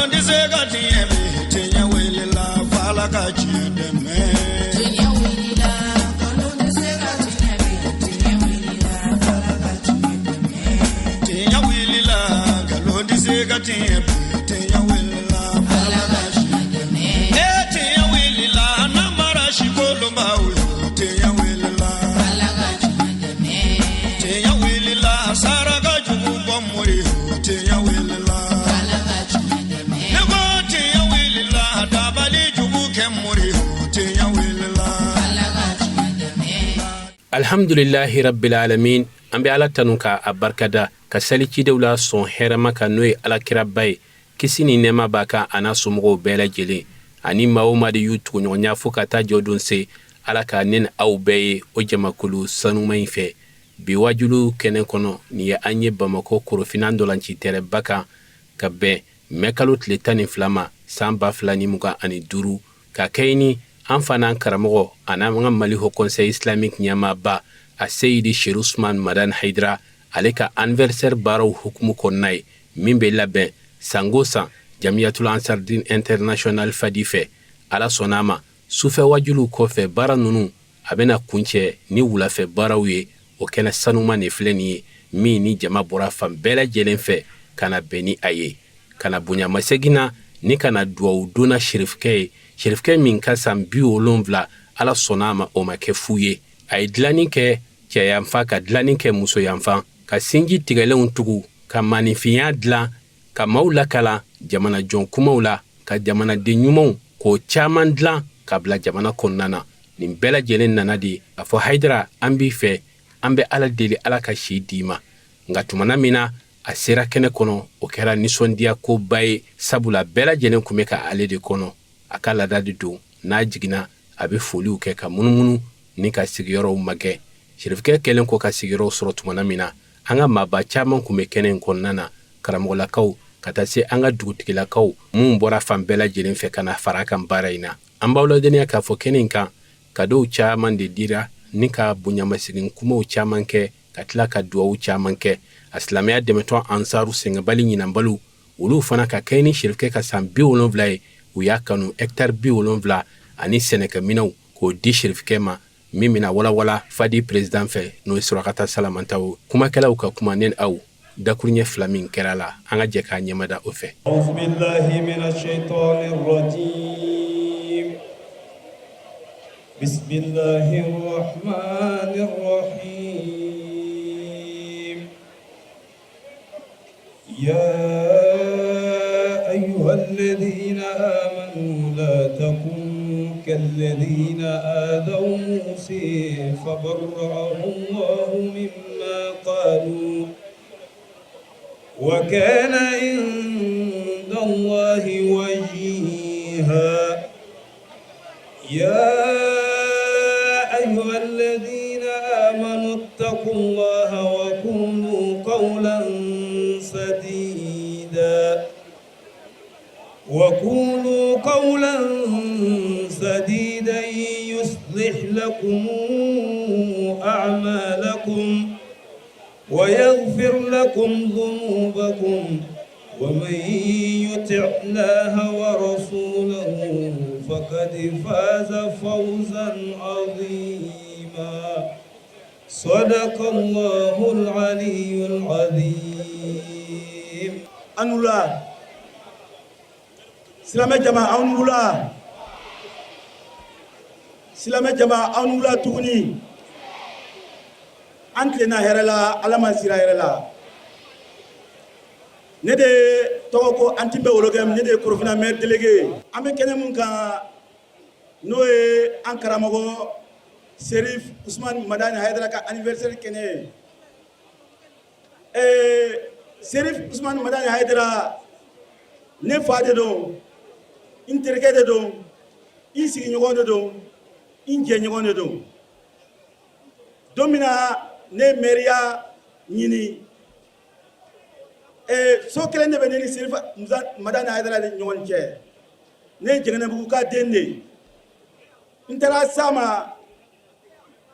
Nkalon tɛ se ka tiɲɛ bi, tiɲɛ wulila f'Ala ka tiɲɛ dɛmɛ. Tiɲɛ wulila, nkalon tɛ se ka tiɲɛ bi, tiɲɛ wulila f'Ala ka tiɲɛ dɛmɛ. Tiɲɛ wulila, nkalon tɛ se ka tiɲɛ bi, tiɲɛ wulila f'Ala ka tiɲɛ dɛmɛ. E tiɲɛ wulila, namara si kolonbaw yo, tiɲɛ wulila. Ala ka tiɲɛ dɛmɛ. Tiɲɛ wulila, saraka jugu bɔ mori yo, tiɲɛ wulila. Ala ka tiɲɛ dɛmɛ. Ne ko tiɲɛ wulila, dabali jugu kɛ mori yo, tiɲɛ wulila. Ala ka tiɲɛ dɛmɛ. Alhamdulilahi rabbil alamin. An bɛ Ala tanu ka a barikada, ka sali cidenw la sɔn hɛrɛma kan, n'o ye Alakiraba ye, kisi ni nɛɛma b'a kan, a n'a somɔgɔw bɛɛ lajɛlen ani maa o maa de y'u tuguɲɔgɔnya fo ka taa jɔ don se. Ala ka ne ni aw bɛɛ ye o jamakulu sanuma in fɛ. Bi wajulu kɛnɛ kɔnɔ, nin ye an ye Bamakɔ Korofina ntolanci tɛrɛba kan, ka bɛn mɛkalo tile 12 ma, san 2025, ka kɛɲɛ ni an fa n'an karamɔgɔ an'an ka Mali Haut Conseil Islamique ɲɛmaaba, a Seyidi Chérif Ousmane Madani Haidara, ale ka anniversaire baaraw hukumu kɔnɔna ye, min bɛ labɛn sango san Jamiyatul Ansardin International Fadi fɛ. Ala sɔnna a ma, sufɛ wajuliw kɔfɛ, baara ninnu a bɛna kuncɛ ni wulafɛ baaraw ye. O kɛnɛ sanuma de filɛ nin ye, min ni jama bɔra fan bɛɛ lajɛlen fɛ ka na bɛn ni a ye, ka na bonyamasegin na ni ka na duwawu donna Serifukɛ ye, Serifukɛ min ka san 70, Ala sɔnna a ma, o ma kɛ fu ye. A ye dilanni kɛ cɛyanfan, ka dilanni kɛ musoyanfan, ka sinji tigɛlenw tugu, ka maaninfinya dilan, ka maaw lakalan jamana jɔn kumaw la, ka jamanaden ɲumanw k'o caman dilan ka bila jamana kɔnɔna na. Nin bɛɛ lajɛlen nana de a fɔ: Hayidara, an b'i fɛ, an bɛ Ala deli, Ala ka si d'i ma. Nka tumana min na a sera kɛnɛ kɔnɔ, o kɛra nisɔndiya koba ye, sabula bɛɛ lajɛlen tun bɛ ka ale de kɔnɔ. A ka laada de don, n'a jiginna, a bɛ foliw kɛ, ka munumunu ni ka sigiyɔrɔw magɛn. Sirifukɛ kɛlen kɔ ka sigiyɔrɔw sɔrɔ tumana min na, an ka maaba caman tun bɛ kɛnɛ in kɔnɔna na, karamɔgɔlakaw ka taa se an ka dugutigilakaw minnu bɔra fan bɛɛ lajɛlen fɛ ka na fara kan baara in na. An b'aw ladɔnniya k'a fɔ kɛnɛ in kan, kadow caman de dira ni ka bonyamasegin kumaw caman kɛ, ka tila ka duwawu caman kɛ. A silamɛya dɛmɛtɔn Ansaru sɛgɛnbali ɲinanbaliw, olu fana, ka kɛɲɛ ni Sirifukɛ ka san 70 ye, u y'a kanu hɛkitari 70 ani sɛnɛkɛminɛw k'o di Sirifukɛ ma, min bɛna walawala Fadi président fɛ, n'o ye Surakata Salamantaw. Kumakɛlaw ka kuma ne aw dakuruɲɛ fila min kɛra la, an ka jɛ k'a ɲɛmada o fɛ. بسم الله الرحمن الرحيم يا أيها الذين آمنوا لا تكونوا كالذين آذوا موسى فبرأه الله مما قالوا وكان عند الله وجيها يا أيها الذين آمنوا اتقوا الله وقولوا قولا سديدا وقولوا قولا سديدا يصلح لكم أعمالكم ويغفر لكم ذنوبكم ومن يطع الله ورسوله فقد فاز فوزا عظيما صدق الله العلي العظيم. Aw ni wula, silamɛ jama, aw ni wula. Silamɛ jama, aw ni wula tuguni. An tilenna hɛrɛ la, Ala ma sira hɛrɛ la. Ne de tɔgɔ ko Antinbɛ Wolokɛ, ne de ye Korofina maire délégué ye. An bɛ kɛnɛ mun kan, n'o ye an karamɔgɔ Serif Usumani Madani Hayidara ka anniversaire kɛnɛ ye. Serif Usumani Madani Hayidara, ne fa de don, n terikɛ de don, n sigiɲɔgɔn de don, n jɛɲɔgɔn de don. Don min na ne ye mairie ɲini, so kelen de bɛ ne ni Serif Madani Hayidara ni ɲɔgɔn cɛ. Ne ye Jɛgɛnɛbugu ka den de ye. N taara s'a ma,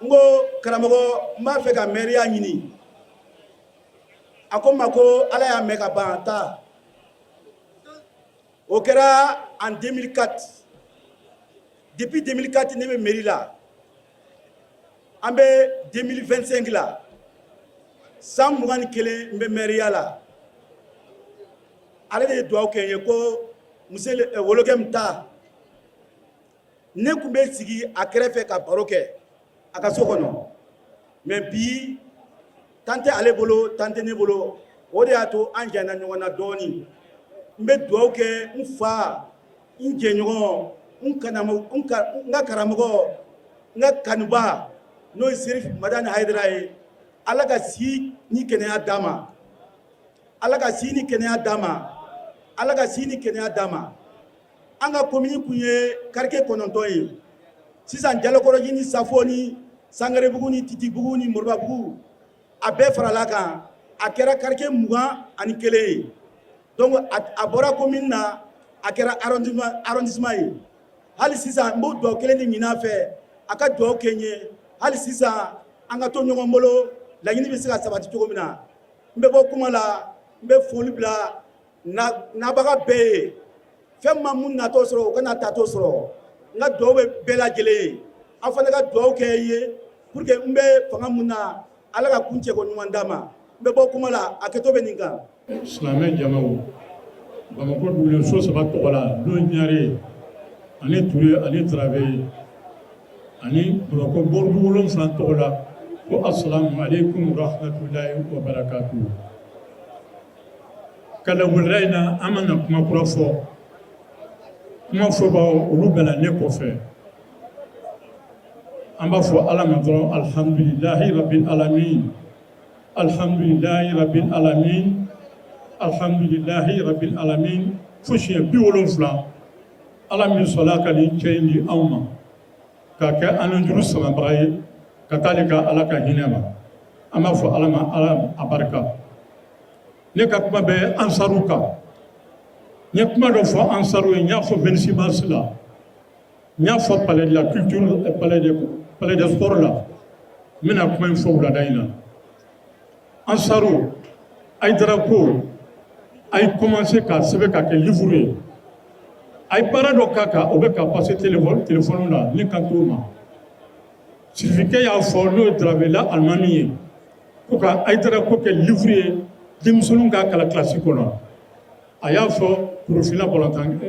n ko: "Karamɔgɔ, n b'a fɛ ka mairie ɲini." A ko n ma ko: "Ala y'a mɛn ka ban, taa." O kɛra en 2004. Depuis 2004, ne bɛ mairie la. An bɛ 2025 la, san 21 n bɛ maire la. Ale de ye dugawu kɛ n ye ko monsieur Wolokɛ ta. Ne tun bɛ sigi a kɛrɛfɛ ka baro kɛ a ka so kɔnɔ, mais bi, temps tɛ ale bolo, temps tɛ ne bolo. O de y'a to an janyana ɲɔgɔn na dɔɔnin. N bɛ dugawu kɛ n fa, n jɛɲɔgɔn, n n ka karamɔgɔ, n ka kanuba, n'o ye Serif Madani Hayidara ye. Ala ka si ni kɛnɛya d'a ma. Ala ka si ni kɛnɛya d'a ma. Ala ka si ni kɛnɛya d'a ma. An ka commune kun ye quartier 9 ye. Sisan, Jalakɔrɔji ni Safo ni Sangarebugu ni Titibugu ni Moribabugu, a bɛɛ farala kan, a kɛra quartier 21 ye. Donc a bɔra commune na, a kɛra arrondissement ye. Hali sisan, n b'o dugawu kelen de ɲini a fɛ, a ka dugawu kɛ n ye. Hali sisan, an ka to ɲɔgɔn bolo, laɲini bɛ se ka sabati cogo min na. N bɛ bɔ kuma la, n bɛ foli bila nabaga bɛɛ ye. Fɛn ma mun natɔ sɔrɔ, o kana tatɔ sɔrɔ. N ka dugawu bɛ bɛɛ lajɛlen ye. Aw fana ka dugawu kɛ i ye pour que n bɛ fanga mun na, Ala ka kuncɛ ko ɲuman d'a ma. N bɛ bɔ kuma la, a kɛtɔ bɛ nin kan. Silamɛ jamaw, Bamakɔ dugulen so saba tɔgɔ la, n'o ye Ɲare ani Ture ani Tarawele, ani Bamakɔ bɔrɔdu 7 tɔgɔ la, ko asalamu aleykum rahmatulahi wa barakatuhu. Ka na wulada in na, an ma na kuma kura fɔ. Kuma fɔbaw, olu bɛna ne kɔfɛ. An b'a fɔ Ala ma dɔrɔn: alhamdulilahi rabbil alamin, alhamdulilahi rabbil alamin, alhamdulilahi rabbil alamin, fo siɲɛ 70. Ala min sɔnna ka nin cɛ in di anw ma k'a kɛ an juru samabaga ye ka taa ale ka Ala ka hinɛ ma, an b'a fɔ Ala ma, Ala a barika. Ne ka kuma bɛ ansaru kan. N ye kuma dɔ fɔ ansaru ye, n y'a fɔ 26 mars la, n y'a fɔ palais de la culture, palais des sports la. N bɛna kuma in fɔ wulada in na. Ansaru, Hayidara ko a ye commencé k'a sɛbɛn k'a kɛ livre ye. A ye baara dɔ k'a kan, o bɛ ka passer téléphone la. Ne kan t'o ma. Sirifikɛ y'a fɔ, n'o ye Darabela alimami ye, ko ka Hayidara ko kɛ livre ye, denmisɛnninw k'a kalan kilasi kɔnɔ. A y'a fɔ Korofina balontan,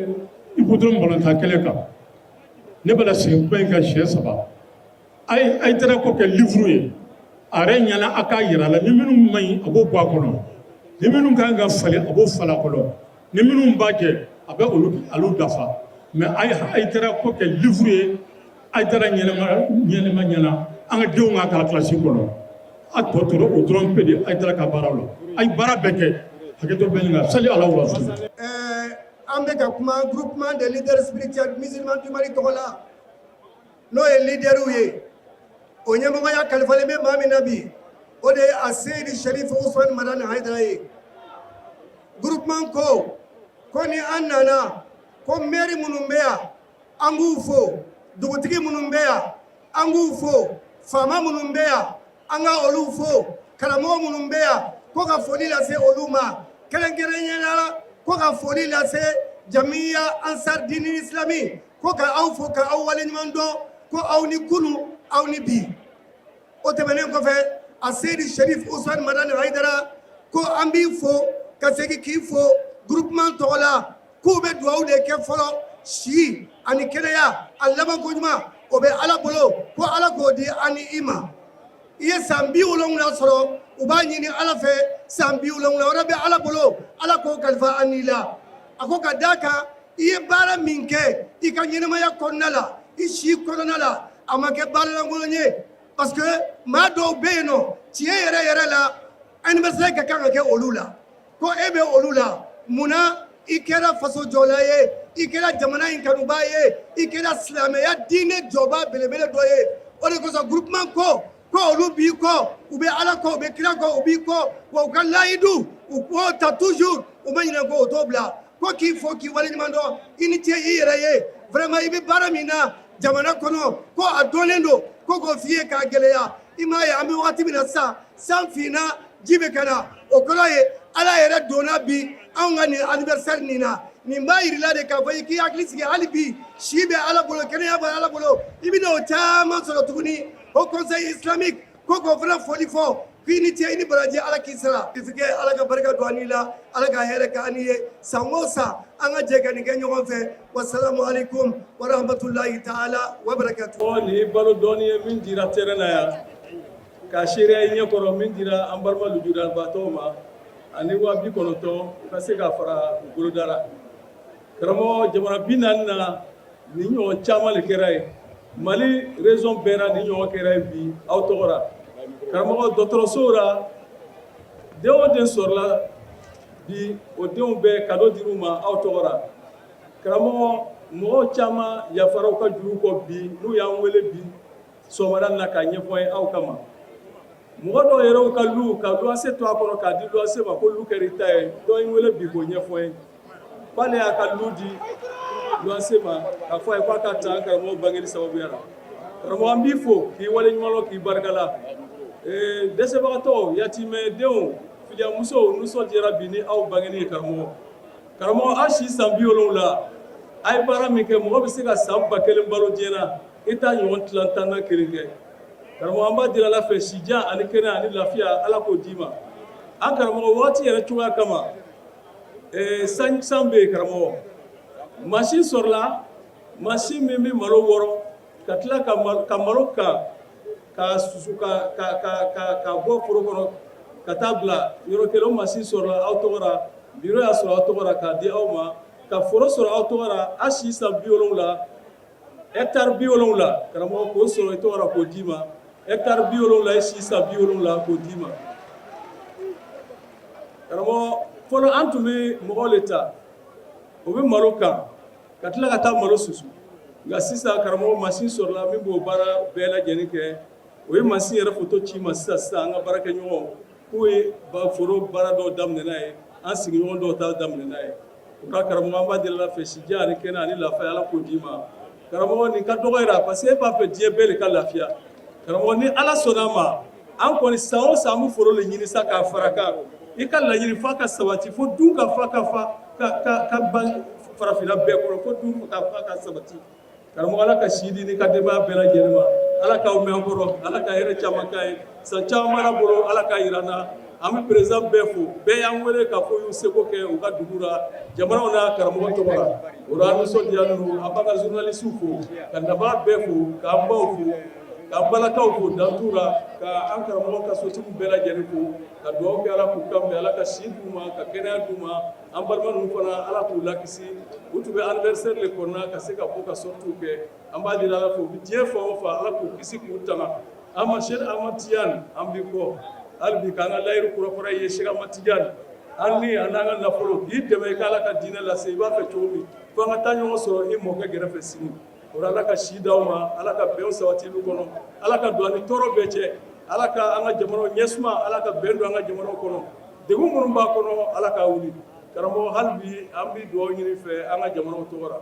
hippodrome balontan kɛnɛ kan. Ne bɛna segin kuma in kan siɲɛ saba. A ye Hayidara ko kɛ livre ye. A yɛrɛ ɲɛna, a k'a yira a la, ni minnu man ɲi, a b'o bɔ a kɔnɔ, ni minnu kan ka falen, a b'o falen a kɔnɔ, ni minnu b'a kɛ, a bɛ olu dafa. Mais a ye Hayidara ko kɛ livre ye, Hayidara ɲɛnama ɲɛnama ɲɛna, an ka denw ka kalan kilasi kɔnɔ. A tɔ tora o dɔrɔn pe de. Hayidara ka baara la, a ye baara bɛɛ kɛ. Hakɛto bɛ nin kan. Sali ala wa rasul. An bɛ ka kuma Groupement des leaders spirituels musulmans du Mali tɔgɔ la, n'o ye leaderw ye. O ɲɛmɔgɔya kalifalen bɛ maa min na bi, o de ye a Seyidi Sherif Usman Madani Hayidara ye. Groupement ko ko ni an nana ko maire minnu bɛ yan, an k'u fo, dugutigi minnu bɛ yan, an k'u fo, faama minnu bɛ yan, an ka olu fo, karamɔgɔ minnu bɛ yan, ko ka foli lase olu ma. Kɛrɛnkɛrɛnnenya la, ko ka foli lase Jamiya Ansar Dini Islami, ko ka aw fo ka aw waleɲuman dɔn, ko aw ni kunu, aw ni bi. O tɛmɛnen kɔfɛ, a Seyidi Sherif Usman Madani Hayidara ko an b'i fo ka segin k'i fo groupement tɔgɔ la, k'u bɛ dugawu de kɛ fɔlɔ, si ani kɛnɛya a labanko ɲuman, o bɛ Ala bolo, ko Ala k'o di an ni i ma. I ye san 70 sɔrɔ, u b'a ɲini Ala fɛ, san 70 wɛrɛ bɛ Ala bolo, Ala k'o kalifa an ni la. A ko ka d'a kan, i ye baara min kɛ i ka ɲɛnamaya kɔnɔna la, i si kɔnɔna la, a ma kɛ baara lankolon ye, parce que maa dɔw bɛ yen nɔ, tiɲɛ yɛrɛ yɛrɛ la, anniversaire ka kan ka kɛ olu la, ko e bɛ olu la. Munna? I kɛra faso jɔla ye, i kɛra jamana in kanubaa ye, i kɛra silamɛya diinɛ jɔba belebele dɔ ye. O de kosɔn groupement ko ko olu b'i kɔ, u bɛ Ala kɔ, u bɛ kira kɔ, u b'i kɔ, wa u ka layidu, u k'o ta toujours, u ma ɲinɛ ko o t'o bila. Ko k'i fo k'i waleɲuman dɔn, i ni ce i yɛrɛ ye. Vraiment, i bɛ baara min na jamana kɔnɔ, ko a dɔnnen don, ko k'o f'i ye k'a gɛlɛya. I m'a ye, an bɛ wagati min na sisan, san finna, ji bɛ ka na. O kɔrɔ ye Ala yɛrɛ donna bi anw ka nin anniversaire nin na. Nin b'a yir'i la de k'a fɔ i k'i hakili sigi hali bi, si bɛ Ala bolo, kɛnɛya bɛ Ala bolo, i bɛna o caman sɔrɔ tuguni. Haut Conseil islamique ko k'o fana foli fɔ k'i ni ce, i ni baraji, Ala k'i sara. Sirifukɛ, Ala ka barika don an n'i la, Ala ka hɛrɛ kɛ an ye san o san, an ka jɛ ka nin kɛ ɲɔgɔn fɛ. Wasalamu alaikum warahmatulahi taala wabarakatuh. Nin ye balo dɔɔni ye min dira terrain na yan k'a seereya i ɲɛkɔrɔ, min dira an balima lujurabatɔw ma, ani 90,000 u ka se ka fara u boloda la. Karamɔgɔ, jamana 40 na, nin ɲɔgɔn caman de kɛra yen. Mali région bɛɛ la, nin ɲɔgɔn kɛra yen bi aw tɔgɔ la. Karamɔgɔ, dɔgɔtɔrɔsow la, den o den sɔrɔla bi, o denw bɛɛ cadeau dir'u ma aw tɔgɔ la. Karamɔgɔ, mɔgɔw caman yafara u ka juru kɔ bi, n'u y'an wele bi sɔgɔmada na k'a ɲɛfɔ ye aw kama. Mɔgɔ dɔw yɛrɛ ka lu ka luwanse to a kɔnɔ k'a di luwanse ma ko lu kɛra i ta ye. Dɔ ye n wele bi k'o ɲɛfɔ ye k'ale y'a ka lu di luwanse ma k'a fɔ a ye k'a ka ta an karamɔgɔ bangeli sababuya la. Karamɔgɔ, an b'i fo k'i waleɲuman dɔn, k'i barikala. Dɛsɛbagatɔw, yatimɛdenw, filiyamusow nisɔndiyara bi ni aw bangeli ye. Karamɔgɔ, karamɔgɔ, aw si san 70, a ye baara min kɛ, mɔgɔ bɛ se ka san 1000 balo diɲɛ na, i t'a ɲɔgɔn tilan tan na kelen kɛ. Karamɔgɔ, an b'a deli Ala fɛ, sijan ani kɛnɛ ani lafiya, Ala k'o d'i ma. An karamɔgɔ, waati yɛrɛ cogoya kama, san san bɛ yen. Karamɔgɔ, mansin sɔrɔla, mansin min bɛ malo wɔrɔ ka tila ka malo kan ka susu ka bɔ foro kɔnɔ ka taa bila yɔrɔ kelen, o mansin sɔrɔla aw tɔgɔ la. Biro y'a sɔrɔ aw tɔgɔ la k'a di aw ma, ka foro sɔrɔ aw tɔgɔ la, a si san 70, hectare 70. Karamɔgɔ, k'o sɔrɔ i tɔgɔ la k'o d'i ma, hectare 70, i si san 70, k'o d'i ma. Karamɔgɔ, fɔlɔ an tun bɛ mɔgɔw le ta, o bɛ malo kan ka tila ka taa malo susu. Nka sisan, karamɔgɔ, mansin sɔrɔla min b'o baara bɛɛ lajɛlen kɛ. O ye mansin yɛrɛ foto ci ma sisan sisan, an ka baarakɛɲɔgɔnw k'u ye foro baara dɔw daminɛ n'a ye, an sigiɲɔgɔn dɔw ta daminɛ n'a ye. O ka karamɔgɔ, an b'a deli Ala fɛ, sijan ani kɛnɛ ani lafiya, Ala k'o d'i ma. Karamɔgɔ, nin ka dɔgɔ yɛrɛ, parce que e b'a fɛ diɲɛ bɛɛ de ka lafiya. Karamɔgɔ, ni Ala sɔnna a ma, an kɔni san o san, an bɛ foro le ɲini sa k'a fara kan. I ka laɲini f'a ka sabati, fo dun ka fa ka fa ka ban farafinna bɛɛ kɔrɔ, fo dun ka fa ka sabati. Karamɔgɔ, Ala ka si di n'i ka denbaya bɛɛ lajɛlen ma. Ala k'aw mɛn an kɔrɔ, Ala ka hɛrɛ caman k'a ye, san caman b'Ala bolo, Ala k'a yira an na. An bɛ président bɛɛ fo, bɛɛ y'an wele k'a fɔ y'u seko kɛ u ka dugu la, jamanaw n'a karamɔgɔ tɔgɔ la. O la, an nisɔndiyalen don. An b'an ka journaliste fo, ka nabaa bɛɛ fo, k'an baw fo, k'an balakaw fo dantu la, ka an karamɔgɔ ka sotigiw bɛɛ lajɛlen fo, ka dugawu kɛ Ala k'u kan bɛn, Ala ka si d'u ma, ka kɛnɛya d'u ma. An balima ninnu fana, Ala k'u lakisi. U tun bɛ anniversaire le kɔnɔna ka se ka bɔ ka sorties kɛ. An b'a deli Ala fɛ, u bɛ diɲɛ fan o fan, Ala k'u kisi k'u tanga. An ma Cheikh Ahmad Tidiane, an b'i kɔ hali bi k'an ka layiru kura ye. Cheikh Ahmad Tidiane, an ni an n'an ka nafolo k'i dɛmɛ i ka Ala ka diinɛ lase i b'a fɛ cogo min, fo an ka taa ɲɔgɔn sɔrɔ i mɔkɛ gɛrɛfɛ sini. O la, Ala ka si d'aw ma, Ala ka bɛn sabati lu kɔnɔ, Ala ka don an ni tɔɔrɔ bɛɛ cɛ, Ala ka an ka jamanaw ɲɛsuma, Ala ka bɛn don an ka jamanaw kɔnɔ. Degun minnu b'a kɔnɔ, Ala k'a wuli. Karamɔgɔ, hali bi an bɛ dugawu ɲini fɛ an ka jamanaw tɔgɔ la.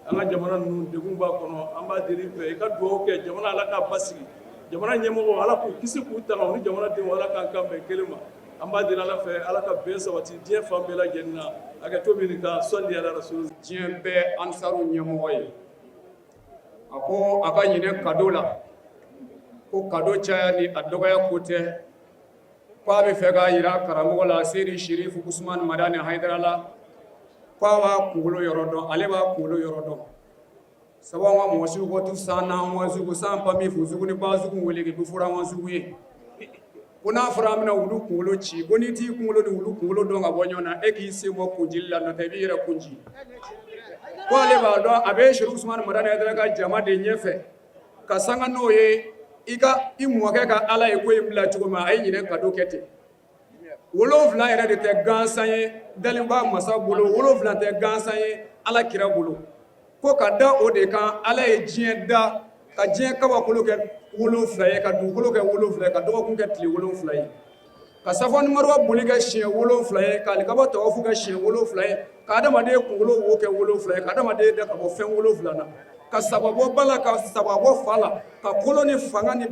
An ka jamana ninnu, degun b'a kɔnɔ, an b'a deli fɛ i ka dugawu kɛ jamana, Ala k'a basigi. Jamana ɲɛmɔgɔ, Ala k'u kisi k'u tanga, u ni jamanadenw, Ala k'an kan bɛn kelen ma. An b'a deli Ala fɛ, Ala ka bɛn sabati diɲɛ fan bɛɛ lajɛlen na. Hakɛto bɛ nin kan. Sɔli ala rasul. Diɲɛ bɛɛ ansaru ɲɛmɔgɔ ye, a ko a ka ɲinɛ cadeau la, ko cadeau caya ni a dɔgɔya ko tɛ, ko a bɛ fɛ k'a yira karamɔgɔ la, Seyidi Sherifu Usumani Madani Hayidara la, ko a b'a kunkolo yɔrɔ dɔn, ale b'a kunkolo yɔrɔ dɔn. Sabu an ka mɔgɔ sugu ko tu san n'an wa sugu san pa min fo sugu ni ba sugu wele k'i fura wa sugu ye, ko n'a fɔra an bɛna wulu kunkolo ci, ko n'i t'i kunkolo ni wulu kunkolo dɔn ka bɔ ɲɔgɔn na, e k'i sen bɔ kunjili la, n'o tɛ i b'i yɛrɛ kunji. Ko ale b'a dɔn, a bɛ Sherifu Usumani Madani Hayidara ka jama de ɲɛfɛ ka sanga n'o ye. I ka i mɔkɛ ka Ala ye ko in bila cogo min, a ye ɲinɛ cadeau kɛ ten. 7 yɛrɛ de tɛ gansan ye dalenba masa bolo, 7 tɛ gansan ye Ala kira bolo. Ko ka da o de kan, Ala ye diɲɛ da ka diɲɛ kabakolo kɛ 7 ye, ka dugukolo kɛ 7 ye, ka dɔgɔkun kɛ tile 7 ye, ka Safa ni Maruwa boli kɛ siɲɛ 7 ye, ka alikaba tawafu kɛ siɲɛ 7 ye, ka adamaden kunkolo wo kɛ 7 ye, ka adamaden da ka bɔ fɛn 7 na, ka saba bɔ ba la, ka saba bɔ fa la, ka kolo ni fanga ni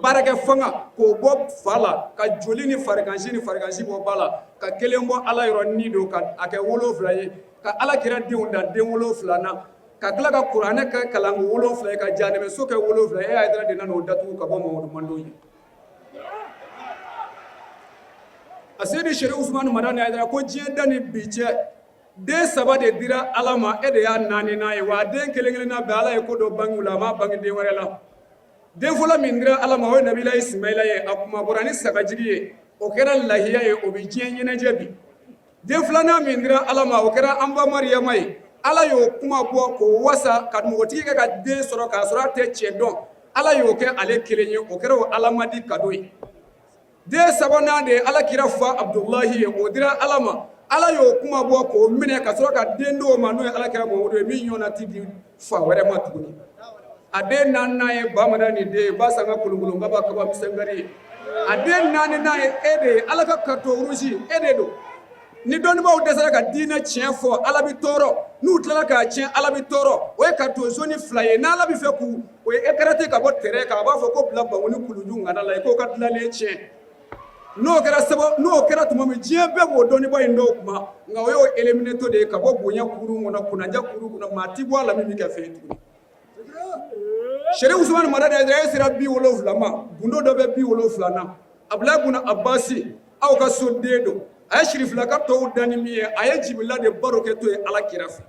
baarakɛ fanga k'o bɔ fa la, ka joli ni farigansi ni farigansi bɔ ba la, ka kelen bɔ Ala yɔrɔ ni don ka a kɛ 7 ye. Ka ala kira denw dan den 7 na, ka tila ka kuranɛ kɛ kalanko 7 ye, ka janɛmɛso kɛ 7 ye. E Hayidara de nana o datugu ka bɔ Mamadu mantɔn ye. A Seyidi Sherif Usumani Madani Hayidara ko diɲɛ da ni bi cɛ, den 3 de dira Ala ma, e de y'a 4nan ye. Wa a den kelen kelenna bɛɛ, Ala ye ko dɔ bange u la, a m'a bange den wɛrɛ la. Den fɔlɔ min dira Ala ma, o ye Nabilayi Simayila ye. A kunmabɔra ni sagajigi ye, o kɛra lahiya ye, o bɛ diɲɛ ɲɛnajɛ bi. Den filanan min dira Ala ma, o kɛra an ba Mariyama ye. Ala y'o kuma bɔ k'o wasa ka npogotigi kɛ ka den sɔrɔ k'a sɔrɔ a tɛ cɛ dɔn. Ala y'o kɛ ale kelen ye, o kɛra o Alamadi kado ye. Den sabanan de ye Ala kira fa Abudulayi ye, o dira Ala ma. Ala y'o kuma bɔ k'o minɛ ka sɔrɔ ka den d'o ma, n'o ye Ala kira Mamadu ye, min ɲɔgɔnna tɛ di fa wɛrɛ ma tuguni. A den naaninan ye Bamadani den ye, ba sanga kolonkolon kaba kaba misɛnkari ye. A den naaninan ye e de ye, Ala ka carton rouge e de don. Ni dɔnnibaaw dɛsɛra ka diinɛ tiɲɛ fɔ, Ala bɛ tɔɔrɔ. N'u tilala k'a tiɲɛ, Ala bɛ tɔɔrɔ. O ye carton jaune 2 ye. N'Ala bɛ fɛ k'u o ye écarté ka bɔ terrain kan, a b'a fɔ ko bila Bankoni kuluju ŋana la, i k'o ka dilanlen tiɲɛ. N'o kɛra sababu, n'o kɛra tuma min, diɲɛ bɛɛ b'o dɔnnibaa in dɔw kuma, nka o y'o éliminé to de ye ka bɔ bonya kuru kɔnɔ, kunnadiya kuru kɔnɔ, maa ti bɔ a la min bɛ kɛ fɛn ye tuguni. Sherif Usumani Madani Hayidara, e sera 70 ma, gundo dɔ bɛ 70 na. Abulayi buna Abasi, aw ka so den don. A ye sirifilaka tɔw dan ni min ye, a ye Jibirila de baro kɛ to ye Ala kira fɛ.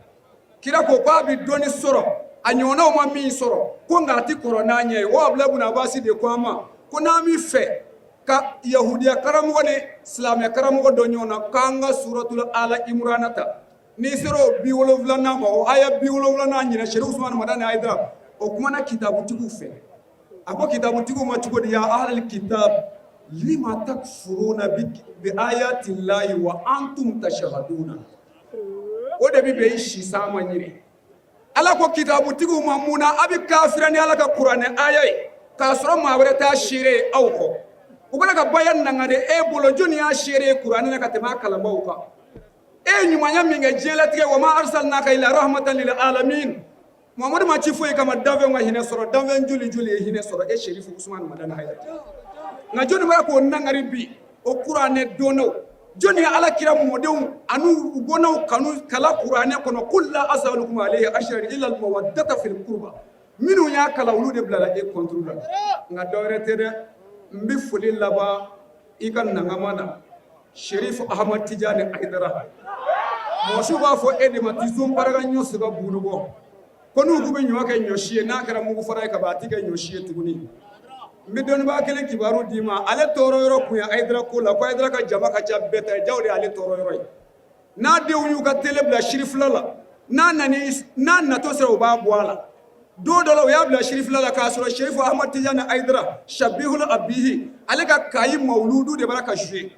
Kira ko k'a bɛ dɔnni sɔrɔ a ɲɔgɔnnaw ma min sɔrɔ, ko nka a tɛ kɔrɔ n'a ɲɛ ye. O Abulayi buna Abasi de ko an ma ko n'an bɛ fɛ ka yahudiya karamɔgɔ ni silamɛ karamɔgɔ dɔn ɲɔgɔn na, k'an ka suratul Ala Imurana ta. N'i sera o 70nan ma, o aya 70nan ɲinɛ, Sherif Usumani Madani Hayidara o kumana kitabutigiw fɛ. A ko kitabutigiw ma cogo di? Ya ahlal kitab lima takfuruna bi ayati llahi wa antum tashhaduna. O de bɛ bɛn i si san ma ɲinɛ. Ala ko kitabutigiw ma, mun na a bɛ kafira ni Ala ka kuranɛ aya ye, k'a sɔrɔ maa wɛrɛ t'a seere ye aw kɔ? U b'a la ka baya nangade e bolo. Jɔnni y'a seere ye kuranɛ na ka tɛmɛ a kalanbaaw kan? E ye ɲumanya min kɛ diɲɛlatigɛ, wa ma arsalnaka illa rahmatan lil alamin. Mamadu ma ci foyi kama danfɛnw ka hinɛ sɔrɔ. Danfɛn joli joli ye hinɛ sɔrɔ e Sherif Usumani Madani Hayidara? Nka jɔnni b'a k'o nangari bi o kuranɛ donnaw? Jɔnni ye Ala kira mɔdenw ani u bɔnnaw kanu kala kuranɛ kɔnɔ? Qul la as'alukum alayhi ajran illa al mawaddata fil qurba. Minnu y'a kalan, olu de bilala e contre la. Nka dɔwɛrɛ tɛ dɛ, n bɛ foli laban i ka nangama na, Sherif Ahmad Tijani Hayidara. Mɔgɔ si b'a fɔ e de ma tizon baraka ɲɔ sega bunu bɔ ko n'u k'u bɛ ɲɔ kɛ ɲɔ si ye, n'a kɛra mugu fara ye ka ban, a tɛ kɛ ɲɔ si ye tuguni. N bɛ dɔnnibaa kelen kibaru d'i ma. Ale tɔɔrɔ yɔrɔ kun ye Hayidara ko la, ko Hayidara ka jama ka ca bɛɛ ta ye, jaw de y'ale tɔɔrɔ yɔrɔ ye. N'a denw y'u ka tele bila sirifila la, n'a nana, n'a natɔ sera, u b'a bɔ a la. Don dɔ la, u y'a bila sirifila la k'a sɔrɔ Sherif Ahmad Tijani Hayidara shabihul abihi, ale ka kayi mawuludu de b'a ka jouer.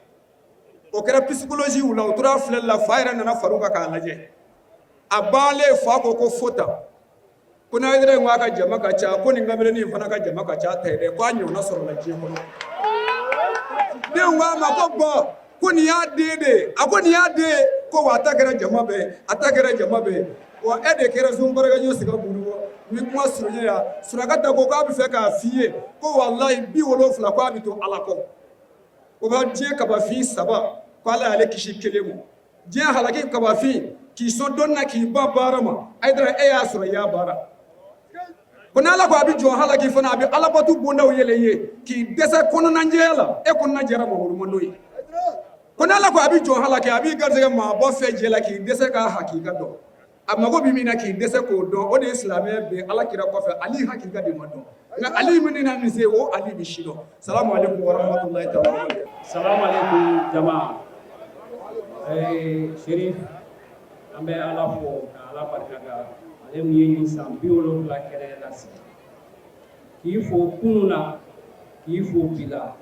O kɛra psychologie u la, u tora filɛli la. Fa yɛrɛ nana far'u kan k'a lajɛ. A banlen, fa ko ko fo tan, ko n'a yɛrɛ ko a ka jama ka ca, ko nin kamalenin in fana ka jama ka ca ta ye dɛ, ko a ɲɔgɔnna sɔrɔla diɲɛ kɔnɔ. Denw ko a ma ko bɔn, ko nin y'a den de ye. A ko nin y'a den ye, ko wa a ta kɛra jama bɛɛ, a ta kɛra jama bɛɛ. Wa e de kɛra zon barakaɲɔ siga bulu bɔ. N bɛ kuma surunya yan. Surakata ko k'a bɛ fɛ k'a f'i ye ko walayi 70 ko a bɛ to Ala kɔ. O b'a diɲɛ kabafin 3, ko Ala y'ale kisi kelen ma. Diɲɛ halaki kabafin, k'i sɔn dɔnni na, k'i ban baara ma. Hayidara, e y'a sɔrɔ, i y'a baara. Ko n'Ala ko a bɛ jɔn halaki fana, a bɛ alabatu bondaw yɛlɛ i ye k'i dɛsɛ kɔnɔnajɛya la. E kɔnɔna jɛra Mamadu Mando ye. Ko n'Ala ko a bɛ jɔn halaki, a b'i garisɛgɛ maa bɔ fɛn jɛ la k'i dɛsɛ k'a hakika dɔn. A mago bɛ min na, k'i dɛsɛ k'o dɔn. O de ye silamɛya bɛn Ala kira kɔfɛ. Ali hakika de ma dɔn, nka Ali min na nin se, o Ali bɛ si dɔn. Salamu aleykum wa rahmatulahi taala wa barakatuh. Salamu aleykum jama. Sherif, an bɛ Ala fo ka Ala barika da, ale min ye nin san 70 kɛnɛ lasigi. K'i fo kunun na, k'i fo bi la,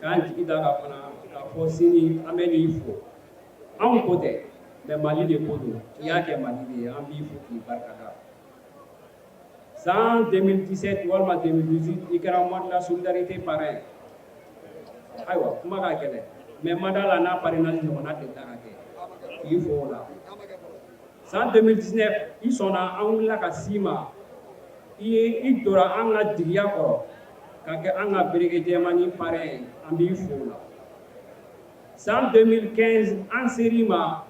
k'an jigi da ka fana k'a fɔ sini an bɛ n'i fo. Anw ko tɛ, mais Mali de ko don. I y'a kɛ Mali de ye, an b'i fo k'i barika da. San 2017 walima 2018, i kɛra mois de la solidarité parrain. Ayiwa, kuma ka gɛlɛn, mais ma da la n'a parrainage ɲɔgɔnna delila ka kɛ, k'i fo o la. San 2019, i sɔnna, an wulila ka s'i ma, i ye i jɔra an ka jigiya kɔrɔ ka kɛ an ka bereke jɛmani parrain ye, an b'i fo o la. San 2015, an ser'i ma.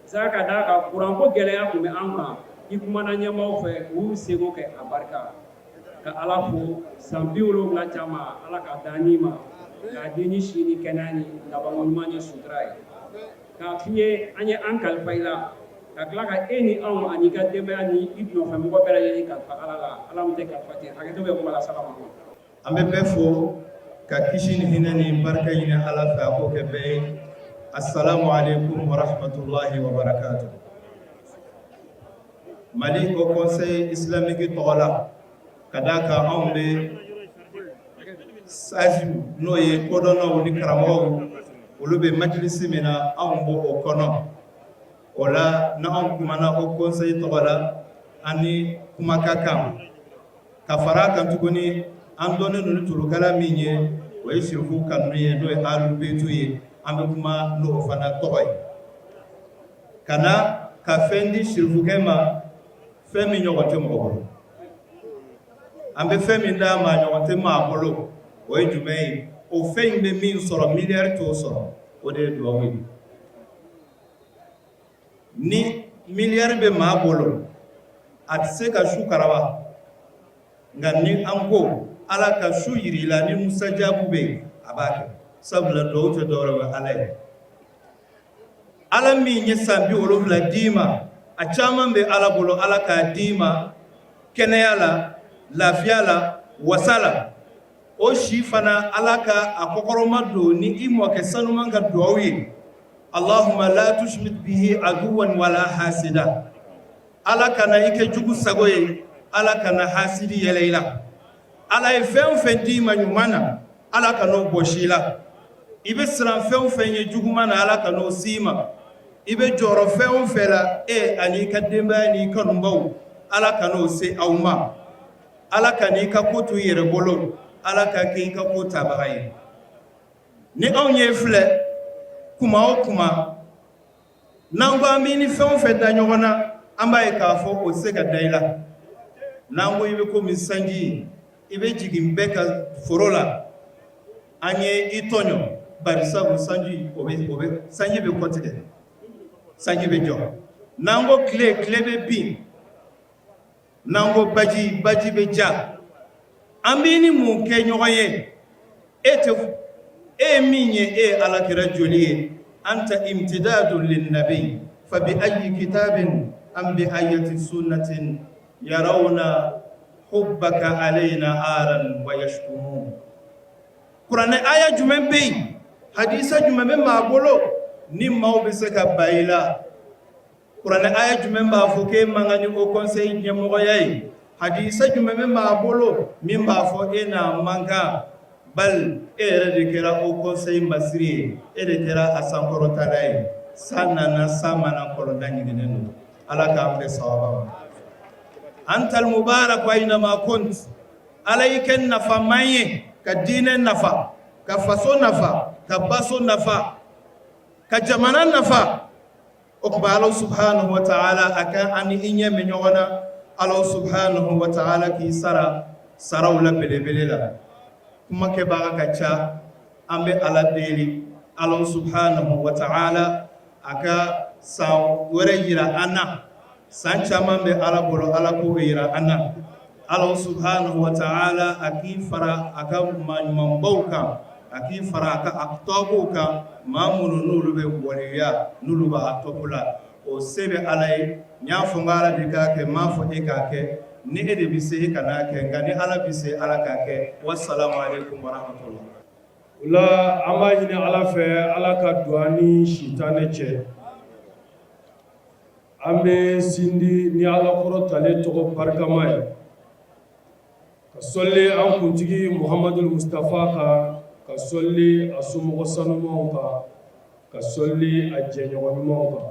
Sa ka d'a kan kuranko gɛlɛya tun bɛ an kan, i kumana ɲɛmaaw fɛ, u y'u seko kɛ, a barika. Ka Ala fo san 70 caman, Ala k'a d'an ni ma, k'a di ni si ni kɛnɛya ni labanko ɲuman ni sutura ye. K'a f'i ye, an ye an kalifa i la, ka tila ka e ni anw ani i ka denbaya ni i nɔfɛmɔgɔ bɛɛ lajɛlen kalifa Ala la. Ala min tɛ kalifa tiɲɛ. Hakɛto bɛ kuma la. Salamu. An bɛ bɛɛ fo ka kisi ni hinɛ ni barika ɲini Ala fɛ, a k'o kɛ bɛɛ ye. Assalamu alaikum wa rahmatullahi wa barakatuh. Mali Haut Conseil islamique tɔgɔ la, ka d'a kan anw bɛ sage n'o ye kodɔnnaw ni karamɔgɔw, olu bɛ majilisi min na, anw b'o o kɔnɔ. O la, n'anw kumana Haut Conseil tɔgɔ la, an ni kuma ka kan. Ka fara a kan tuguni, an dɔnnen don ni turukala min ye, o ye sirifu kanu ye, n'o ye ahlul ye, an bɛ kuma n'o fana tɔgɔ ye. Ka na ka fɛn di sirifukɛ ma, fɛn min ɲɔgɔn tɛ mɔgɔ bolo, an bɛ fɛn min d'a ma, ɲɔgɔn tɛ maa bolo, o ye jumɛn ye? O fɛn in bɛ min sɔrɔ, miliyari t'o sɔrɔ, o de ye dugawu ye. Ni miliyari bɛ maa bolo, a tɛ se ka su karaba, nka ni an ko Ala ka su yiri la ni musajabu bɛ yen, a b'a kɛ. Sabula dugawu tɛ dɔwɛrɛ ye, Ala ye. Ala min ye san 70 d'i ma, a caman bɛ Ala bolo, Ala k'a d'i ma kɛnɛya la, lafiya la, wasa la. O si fana, Ala ka a kɔkɔrɔma don ni i mɔkɛ sanuman ka dugawu ye. Allahumma la tushmit bihi aduwan wala hasida. Ala kana i kɛ jugu sago ye, Ala kana hasidi yɛlɛ i la. Ala ye fɛn o fɛn d'i ma ɲuman na, Ala kan'o bɔsi i la. I bɛ siran fɛn o fɛn ye juguman na, Ala kan'o s'i ma. I bɛ jɔrɔ fɛn o fɛn la, e ani i ka denbaya n'i kanubaw, Ala kan'o se aw ma. Ala kan'i ka ko to i yɛrɛ bolo, Ala ka kɛ i ka ko tabaga ye. Ni anw ye filɛ, kuma o kuma n'an ko an b'i ni fɛn o fɛn da ɲɔgɔn na, an b'a ye k'a fɔ o tɛ se ka da i la. N'an ko i bɛ komi sanji, i bɛ jigin bɛɛ ka foro la, an ye i tɔɲɔ, bari sabu sanji o bɛ o bɛ sanji bɛ kɔtigɛ, sanji bɛ jɔ. N'an ko tile, tile bɛ bin. N'an ko baji, baji bɛ ja. An b'i ni mun kɛ ɲɔgɔn ye? E tɛ, e ye min ye, e ye Ala kira joli ye? Anta imtidadun linnabi fa bi ayi kitabin am bi ayati sunnatin yarawna hubbaka alayna aran wa yashkumun. Kuranɛ aya jumɛn bɛ yen, hadisa jumɛn bɛ maa bolo ni maaw bɛ se ka ban i la? Kuranɛ aya jumɛn b'a fɔ k'e man kan ni Haut Conseil ɲɛmɔgɔya ye? Hadisa jumɛn bɛ maa bolo min b'a fɔ e n'a man kan? Bal e yɛrɛ de kɛra Haut Conseil masiri ye, e de kɛra a sankɔrɔtala ye. San nana, san ma na, kɔlɔnda ɲiginnen don. Ala k'an bɛn sawaba ma. Antal mubarak aynama kunt. Ala y'i kɛ nafaman ye ka diinɛ nafa, ka faso nafa, ka baso nafa, ka jamana nafa. O tuma Ala subhanahu wa ta'ala a ka an ni i ɲɛ mɛn ɲɔgɔn na. Ala subhanahu wa ta'ala k'i sara saraw la belebele la. Kuma kɛbaga ka ca. An bɛ Ala deli, Ala subhanahu wa ta'ala a ka san wɛrɛ jira an na. San caman bɛ Ala bolo, Ala k'o jira an na. Ala subhanahu wa ta'ala a k'i fara a ka maa ɲumanbaw kan, a k'i fara a ka aqtabuw kan, maa minnu n'olu bɛ waliya, n'olu b'a tɔgɔ la. O se bɛ Ala ye. N y'a fɔ n ko Ala de k'a kɛ, n m'a fɔ e k'a kɛ. Ni e de bɛ se, e kan'a kɛ, nka ni Ala bɛ se, Ala k'a kɛ. Wassalamu alaikum warahmatullah. O la, an b'a ɲini Ala fɛ, Ala ka don an ni sitanɛ cɛ. An bɛ sindi ni Ala kɔrɔtalen tɔgɔ barikama ye, ka sɔli an kuntigi Muhamadu Mustafa kan, ka sɔli a somɔgɔ sanumanw kan, ka sɔli a jɛɲɔgɔn ɲumanw kan,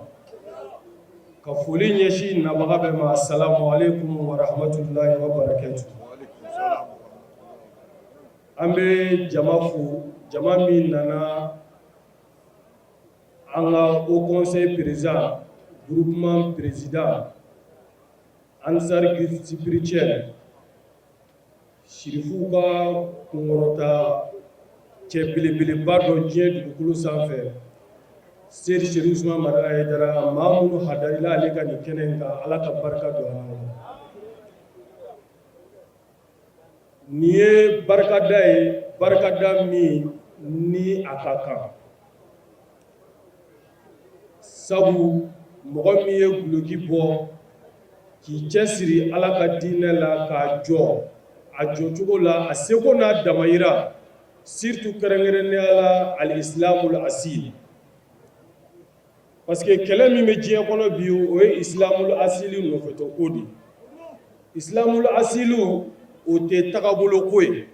ka foli ɲɛsin nabaga bɛɛ ma. Salamu aleykum wa rahmatulahi wa barakatu. An bɛ jama fo, jama min nana an ka Haut Conseil président, groupement président Ansar Guide spirituel, sirifuw ka kunkɔrɔta cɛ belebeleba dɔ diɲɛ dugukolo sanfɛ. Seyidi Serifu Usumani Madani Hayidara, maa minnu hadarila ale ka nin kɛnɛ in kan, Ala ka barika don an na. Nin ye barikada ye, barikada min ni a ka kan, sabu mɔgɔ min ye duloki bɔ k'i cɛsiri Ala ka diinɛ la k'a jɔ a jɔcogo la a seko n'a damayira, surtout kɛrɛnkɛrɛnnenya la al-islamul asil, parce que kɛlɛ min bɛ diɲɛ kɔnɔ bi, o ye islamul asili nɔfɛtɔ ko de ye. Islamul asilu, o tɛ tagabolo ko ye.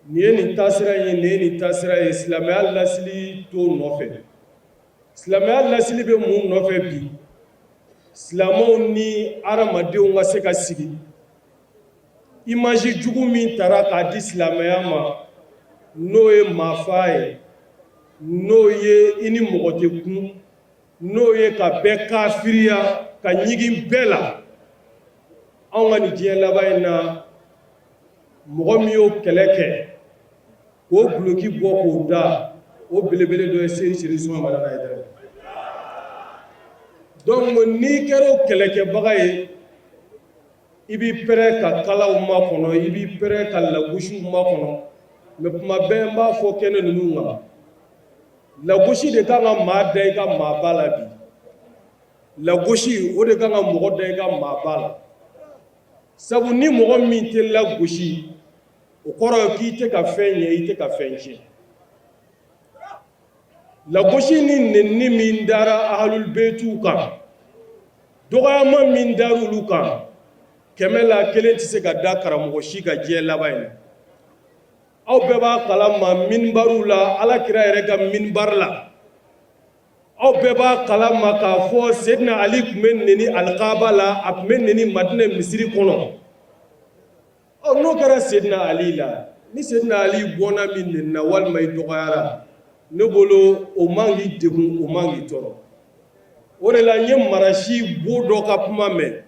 Nin ye nin taasira ye, nin ye nin taasira ye. Silamɛya lasili t'o nɔfɛ. Silamɛya lasili bɛ mun nɔfɛ bi? Silamɛw ni hadamadenw ka se ka sigi. Image jugu min tara k'a di silamɛya ma, n'o ye maafa ye, n'o ye i ni mɔgɔ tɛ kun, n'o ye ka bɛɛ kafiriya, ka ɲigin bɛɛ la, anw ka nin diɲɛ laban in na, mɔgɔ min y'o kɛlɛ kɛ k'o duloki bɔ k'o da, o belebele dɔ ye Seyidi Serifu Usumani Madani Hayidara ye. Donc n'i kɛra o kɛlɛkɛbaga ye, i b'i prêt ka kalaw makɔnɔ, i b'i prêt ka lagosiw makɔnɔ. Mais kuma bɛɛ n b'a fɔ kɛnɛ ninnu kan, lagosi de kan ka maa da i ka maaba la bi. Lagosi, o de kan ka mɔgɔ da i ka maaba la, sabu ni mɔgɔ min tɛ lagosi, o kɔrɔ ye k'i tɛ ka fɛn ɲɛ, i tɛ ka fɛn tiɲɛ. Lagosi ni nenni min dara ahalul beyitiw kan, dɔgɔyama min dara olu kan, 100 la 1 tɛ se ka da karamɔgɔ si ka diɲɛ laban in na. Aw bɛɛ b'a kalama minbariw la, Ala kira yɛrɛ ka minbari la, aw bɛɛ b'a kalama k'a fɔ Sedina Ali tun bɛ neni alikaba la, a tun bɛ neni Madinɛ misiri kɔnɔ. Ɔ, n'o kɛra Sedina Ali la, ni Sedina Ali bɔnna min nenina walima i dɔgɔyara, ne bolo o man k'i degun, o man k'i tɔɔrɔ. O de la n ye marasi bo dɔ ka kuma mɛn,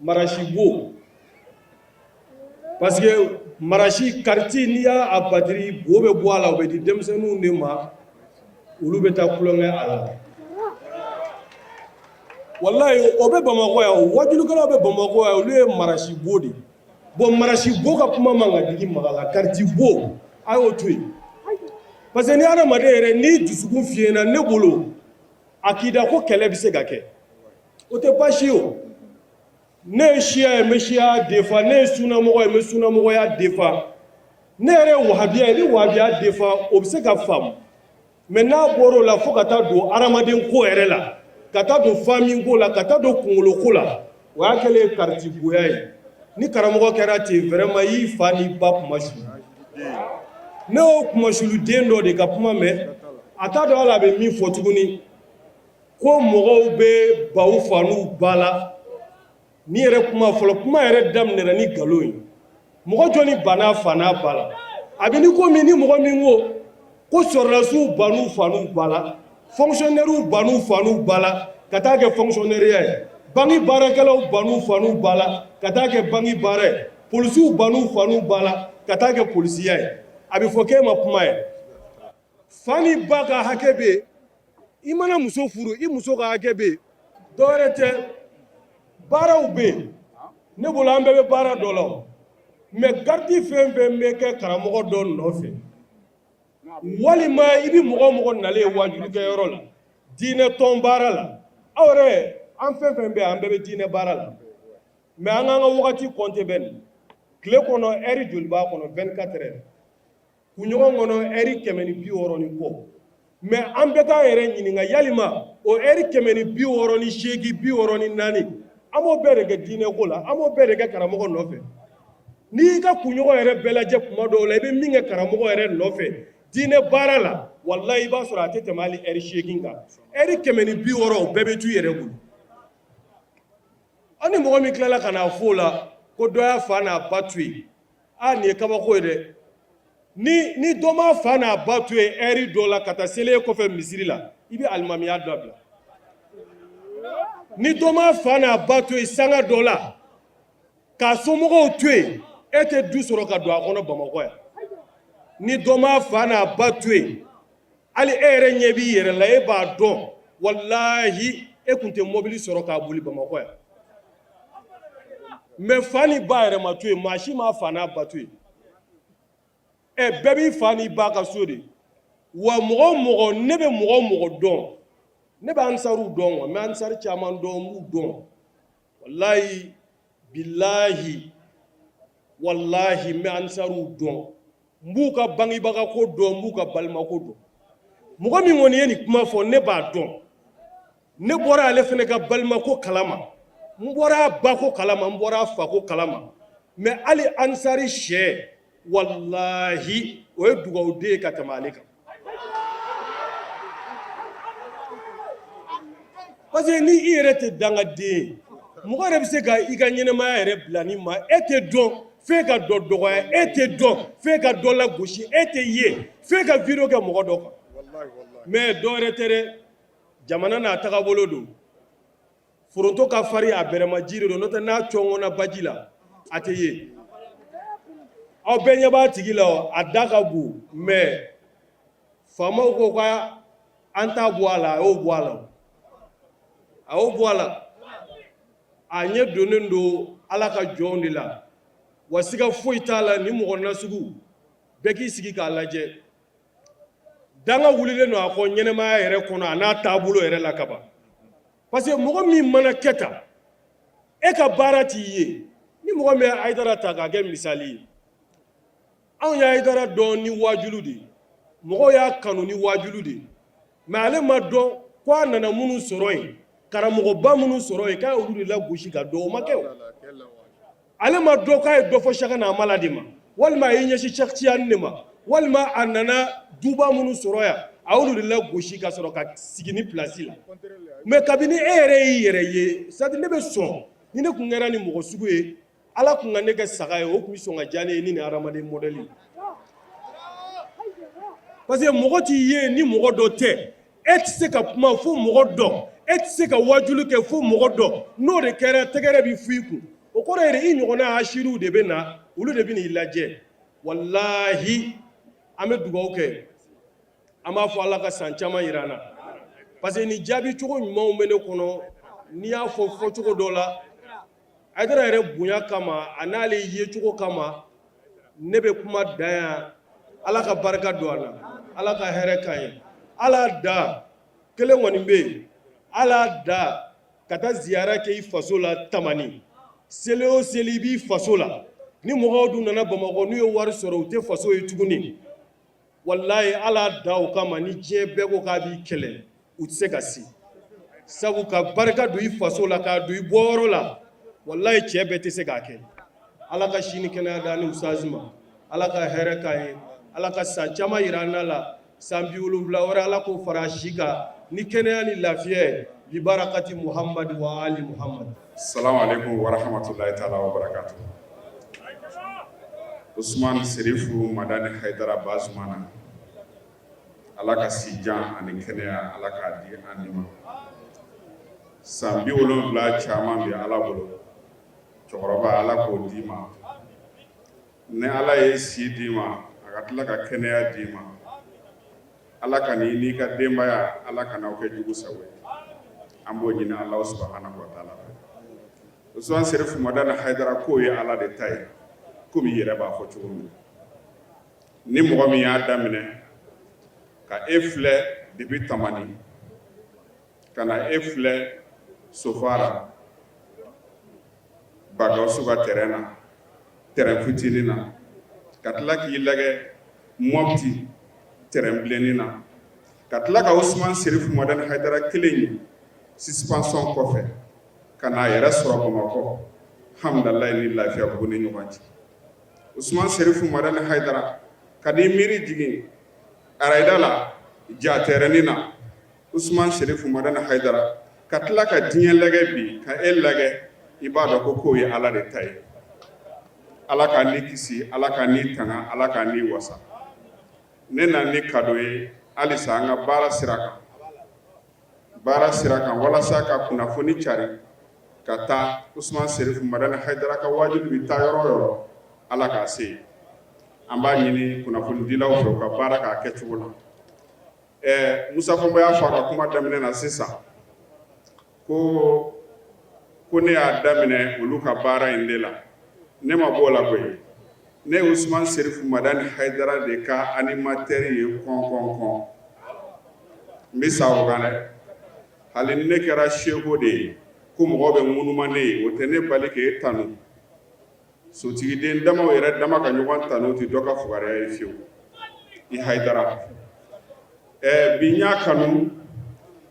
marasi bo, parce que marasi kariti, n'i y'a batiri bo bɛ bɔ a la, o bɛ di denmisɛnninw de ma, olu bɛ taa tulonkɛ a la. Walayi, o bɛ Bamakɔ yan, o wajulukɛlaw bɛ Bamakɔ yan, olu ye marasi bo de. Bon, marasi bo ka kuma man ka digi maga la. Kariti bo, a y'o to yen, parce que ni hadamaden yɛrɛ n'i dusukun fiyɛna, ne bolo akida ko kɛlɛ bɛ se ka kɛ, o tɛ baasi ye. O ne ye siya ye, n bɛ siya defa. Ne ye sunamɔgɔ ye, n bɛ sunamɔgɔya defa. Ne yɛrɛ ye wahabiya ye, n bɛ wahabiya defa. O bɛ se ka faamu. Mais n'a bɔra o la fo ka taa don hadamaden ko yɛrɛ la, ka taa don famille ko la, ka taa don kunkolo ko la, o y'a kɛlen ye kariti boya ye. Ni karamɔgɔ kɛra ten, vraiment, i y'i fa n'i ba kuma sulu. Ne y'o kumasuluden dɔ de ka kuma mɛn, a t'a dɔn hali a bɛ min fɔ tuguni, ko mɔgɔw bɛ ban u fa n'u ba la. Ni yɛrɛ kuma fɔlɔ, kuma yɛrɛ daminɛra ni nkalon ye. Mɔgɔ jɔni banna fa n'a ba la? A bɛ ni ko min, ni mɔgɔ min ko ko sɔrɔdasiw bann'u fa n'u ba la, fonctionnaires bann'u fa n'u ba la ka taa kɛ fonctionnaire ye, banque baarakɛlaw bann'u fa n'u ba la ka taa kɛ banque baara ye, polisiw bann'u fa n'u ba la ka taa kɛ polisiya ye, a bɛ fɔ k'e ma kuma ye. Fa ni ba ka hakɛ bɛ yen. I mana muso furu, i muso ka hakɛ bɛ yen. Dɔwɛrɛ tɛ, baaraw bɛ yen. Ne bolo an bɛɛ bɛ baara dɔ la, mais garde fɛn fɛn bɛ kɛ karamɔgɔ dɔ nɔfɛ, walima i bɛ mɔgɔ o mɔgɔ nalen ye wajulikɛyɔrɔ la, diinɛ tɔn baara la, aw yɛrɛ, an fɛn fɛn bɛ yen, an bɛɛ bɛ diinɛ baara la. Mais an k'an ka wagati compter bɛ nin tile kɔnɔ, heure joli b'a kɔnɔ? 24 heures. Kunɲɔgɔn kɔnɔ, heure 160 ni kɔ. Mais an bɛɛ k'an yɛrɛ ɲininka, yalima o heure 168, 64, an b'o bɛɛ de kɛ diinɛ ko la, an b'o bɛɛ de kɛ karamɔgɔ nɔfɛ? N'i y'i ka kunɲɔgɔn yɛrɛ bɛɛ lajɛ, kuma dɔw la i bɛ min kɛ karamɔgɔ yɛrɛ nɔfɛ diinɛ baara la, walayi, i b'a sɔrɔ a tɛ tɛmɛ hali heure 8 kan. Heure 160, o bɛɛ bɛ t'u yɛrɛ bolo. Aw ni mɔgɔ min tilala ka n'a fɔ o la ko dɔ y'a fa n'a ba to yen, aa, nin ye kabako ye dɛ. Ni dɔ m'a fa n'a ba to yen heure dɔ la ka taa seli e kɔfɛ misiri la, i bɛ alimamiya dabila. Ni dɔ m'a fa n'a ba to yen sanga dɔ la k'a somɔgɔw to yen, e tɛ du sɔrɔ ka don a kɔnɔ Bamakɔ yan. Ni dɔ m'a fa n'a ba to yen Hali e yɛrɛ ɲɛ b'i yɛrɛ la, e b'a dɔn walahi e tun tɛ mobili sɔrɔ k'a boli Bamakɔ yan. Mais fa ni ba yɛrɛ ma to yen, maa si ma fa n'a ba to yen. Ɛ bɛɛ b'i fa n'i ba ka so de. Wa mɔgɔ o mɔgɔ, ne bɛ mɔgɔ o mɔgɔ dɔn, ne bɛ ansariw dɔn wa, n bɛ ansari caman dɔn, n b'u dɔn. Walahi bilahi walahi n bɛ ansariw dɔn, n b'u ka bangebaga ko dɔn, n b'u ka balimako dɔn. Mɔgɔ min kɔni ye nin kuma fɔ, ne b'a dɔn. Ne bɔra ale fana ka balimako kalama, n bɔra a bako kalama, n bɔra a fako kalama. Mais hali ansari sɛ, walahi o ye dugawuden ye ka tɛmɛ ale kan. Parce que ni i yɛrɛ tɛ dangaden ye, mɔgɔ yɛrɛ bɛ se ka i ka ɲɛnamaya yɛrɛ bila nin ma. E tɛ dɔn f'e ka dɔ dɔgɔya, e tɛ dɔn f'e ka dɔ lagosi, e tɛ ye f'e ka video kɛ mɔgɔ dɔ kan. Mais dɔ wɛrɛ tɛ dɛ, jamana n'a tagabolo don. Foronto ka fari a bɛrɛma ji de don, n'o tɛ n'a cɔngɔnna baji la a tɛ ye. Aw bɛɛ ɲɛ b'a tigi la, a da ka bon, mais faamaw ko ka an t'a bɔ a la, a y'o bɔ a la, a y'o bɔ a la. A ɲɛ donnen don Ala ka jɔnw de la, wa siga foyi t'a la, ni mɔgɔ nasugu bɛɛ k'i sigi k'a lajɛ. Danga wulilen don a kɔ ɲɛnamaya yɛrɛ kɔnɔ, a n'a taabolo yɛrɛ la kaban. Parce que mɔgɔ min mana kɛ tan, e ka baara t'i ye. Ni mɔgɔ min ye Hayidara ta k'a kɛ misali ye, anw ye Hayidara dɔn ni waajulu de ye, mɔgɔw y'a kanu ni waajulu de ye, mais ale ma dɔn ko a nana minnu sɔrɔ yen, karamɔgɔba minnu sɔrɔ yen, k'a y'olu de lagosi ka dɔn. O ma kɛ. O ale ma dɔn k'a ye dɔ fɔ Cheikhna Amala de ma, walima a y'i ɲɛsin Cheikh Tijani de ma, walima a nana duba minnu sɔrɔ yan, a y'olu de lagosi ka sɔrɔ ka sigi ni place la. Mais kabini e yɛrɛ y'i yɛrɛ ye, c'est à dire ne bɛ sɔn ni ne tun kɛra ni mɔgɔ sugu ye, Ala tun ka ne kɛ saga ye, o tun bɛ sɔn ka diya ne ye ni nin hadamaden modèle ye. Parce que mɔgɔ t'i ye ni mɔgɔ dɔ tɛ, e tɛ se ka kuma fo mɔgɔ dɔ, e tɛ se ka wajulu kɛ fo mɔgɔ dɔ. N'o de kɛra, tɛgɛrɛ bɛ fɔ i kun. O kɔrɔ yɛrɛ, i ɲɔgɔnna asiriw de bɛ na, olu de bɛ n'i lajɛ. Walahi an bɛ dugawu kɛ, an b'a fɔ Ala ka san caman yira an na, parce que nin jaabi cogo ɲumanw bɛ ne kɔnɔ. N'i y'a fɔ fɔcogo dɔ la, Hayidara yɛrɛ bonya kama, a n'ale yecogo kama, ne bɛ kuma dan yan. Ala ka barika don a la, Ala ka hɛrɛ k'an ye. Ala da kelen kɔni bɛ yen, Ala da ka taa ziyara kɛ i faso la Tamani. Seli o seli i b'i faso la. Ni mɔgɔw dun nana Bamakɔ, n'u ye wari sɔrɔ, u tɛ faso ye tuguni. Walayi Ala da o kama, ni diɲɛ bɛɛ ko k'a b'i kɛlɛ, u tɛ se ka se. Sabu ka barika don i faso la, k'a don i bɔyɔrɔ la, walayi cɛ bɛɛ tɛ se k'a kɛ. Ala ka si ni kɛnɛya d'an ni usazi ma, Ala ka hɛrɛ k'an ye, Ala ka san caman yira an na la, san 70 wɛrɛ Ala k'o fara a si kan ni kɛnɛya ni lafiya ye, bi barakati Muhamadu wa ali Muhamadu. Salamu aleykum wa rahmatulahi taala wa barakatu. Usumani Serifu Madani Hayidara Bazumana, Ala ka si jan ani kɛnɛya, Ala k'a di an ni ma. San 70 caman bɛ Ala bolo, cɛkɔrɔba Ala k'o d'i ma. Ni Ala ye si d'i ma, a ka tila ka kɛnɛya d'i ma. Ala ka n'i n'i ka denbaya, Ala kana aw kɛ jugu sago ye. An b'o ɲini Alahu subahanahu wa taala fɛ. Usumani Serifu Madani Hayidara k'o ye Ala de ta ye, komi i yɛrɛ b'a fɔ cogo min na. Ni mɔgɔ min y'a daminɛ ka e filɛ depuis Tamani ka na e filɛ Sofara Bagawusu ka terrain na, terrain fitinin na, ka tila k'i lajɛ Mɔpti terrain bilennin na, ka tila ka Usumani Serifu Madani Hayidara kelen ye suspension kɔfɛ ka n'a yɛrɛ sɔrɔ Bamakɔ hamdalayi ni Lafiyabugu ni ɲɔgɔn cɛ. Usumani Serifu Madani Hayidara ka n'i miiri jigin arayida la ja terrain na, Usumani Serifu Madani Hayidara ka tila ka diɲɛ lajɛ bi ka e lajɛ, i b'a dɔn ko k'o ye Ala de ta ye. Ala k'a ni kisi, Ala k'a ni tanga, Ala k'a ni wasa. Ne nana ni cadeau ye halisa an ka baara sira kan, baara sira kan walasa ka kunnafoni cari ka taa Usumani Serifu Madani Hayidara ka waajuli bɛ taa yɔrɔ o yɔrɔ, Ala k'a se. An b'a ɲini kunnafonidilaw fɛ u ka baara k'a kɛcogo la. Ɛɛ Musa Fɔnba y'a fɔ a ka kuma daminɛ na sisan ko ko ne y'a daminɛ olu ka baara in de la ne ma bɔ o la koyi ne ye Usumani Serifu Madani Hayidara de ka animateur ye kɔn kɔn kɔn n bɛ sa o kan dɛ hali ni ne kɛra seko de ye ko mɔgɔ bɛ ŋunuma ne ye o tɛ ne bali k'e tanu sotigiden damaw yɛrɛ dama ka ɲɔgɔn tanu tɛ dɔ ka fugariya ye fiyewu i Hayidara ɛɛ bi n y'a kanu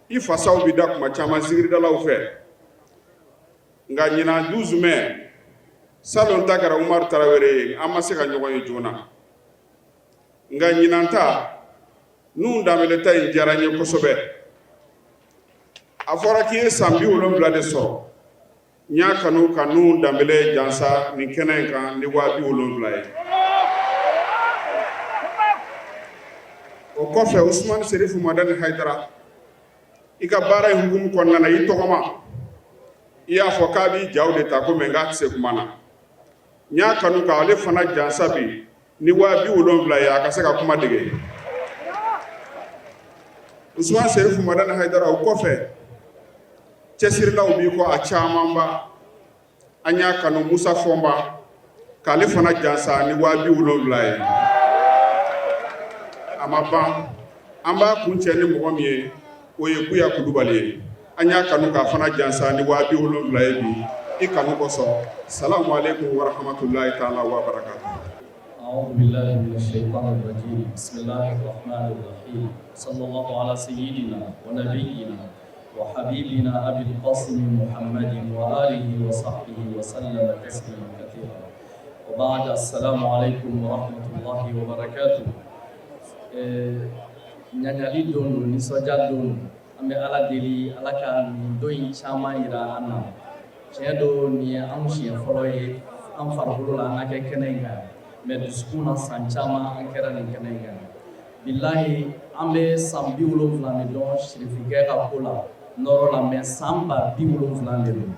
i fasaw bɛ da kuma caman zikiridalaw fɛ nka ɲinan 12 mai salon ta kɛra Umaru Tarawele ye an ma se ka ɲɔgɔn ye joona nka ɲinan ta Nuhu Danbele ta in diyara n ye kosɛbɛ a fɔra k'i ye san 70 de sɔrɔ n y'a kanu ka Nuhu Danbele jansa nin kɛnɛ in kan ni 70,000 ye o kɔfɛ Usumani Serifu Madani Hayidara i ka baara in hukumu kɔnɔna na i tɔgɔma i y'a fɔ k'a b'i jaw de ta ko mais k'a tɛ se kuma na n y'a kanu ka ale fana jansa bi ni 70,000 ye a ka se ka kuma dege Usumani Serifu Madani Hayidara o kɔfɛ cɛsirilaw b'i kɔ a camanba an y'a kanu Musa Fɔnba k'ale fana jansa ni 70,000 ye a ma ban an b'a kuncɛ ni mɔgɔ min ye o ye Buya Kulubali ye an y'a kanu k'a fana jansa ni 70,000 ye bi i kanu kosɔn salamu aleykum wa rahmatulahi taala wa barakatu أعوذ بالله من الشيطان الرجيم بسم الله الرحمن الرحيم صلى الله على سيدنا ونبينا وحبيبنا أبي القاسم محمد وآله وصحبه وسلم تسليما كثيرا وبعد السلام عليكم ورحمة الله وبركاته ɲaɲali don don nisɔndiya don don an bɛ ala deli ala ka nin don in caman yira an na tiɲɛ don nin ye anw siɲɛ fɔlɔ ye an farikolo la an ka kɛ kɛnɛ in kan mais dusukun na san caman an kɛra nin kɛnɛ in kan bilahi an bɛ san 70 de dɔn sirifikɛ ka ko la nɔrɔ la mais san 70,000 de don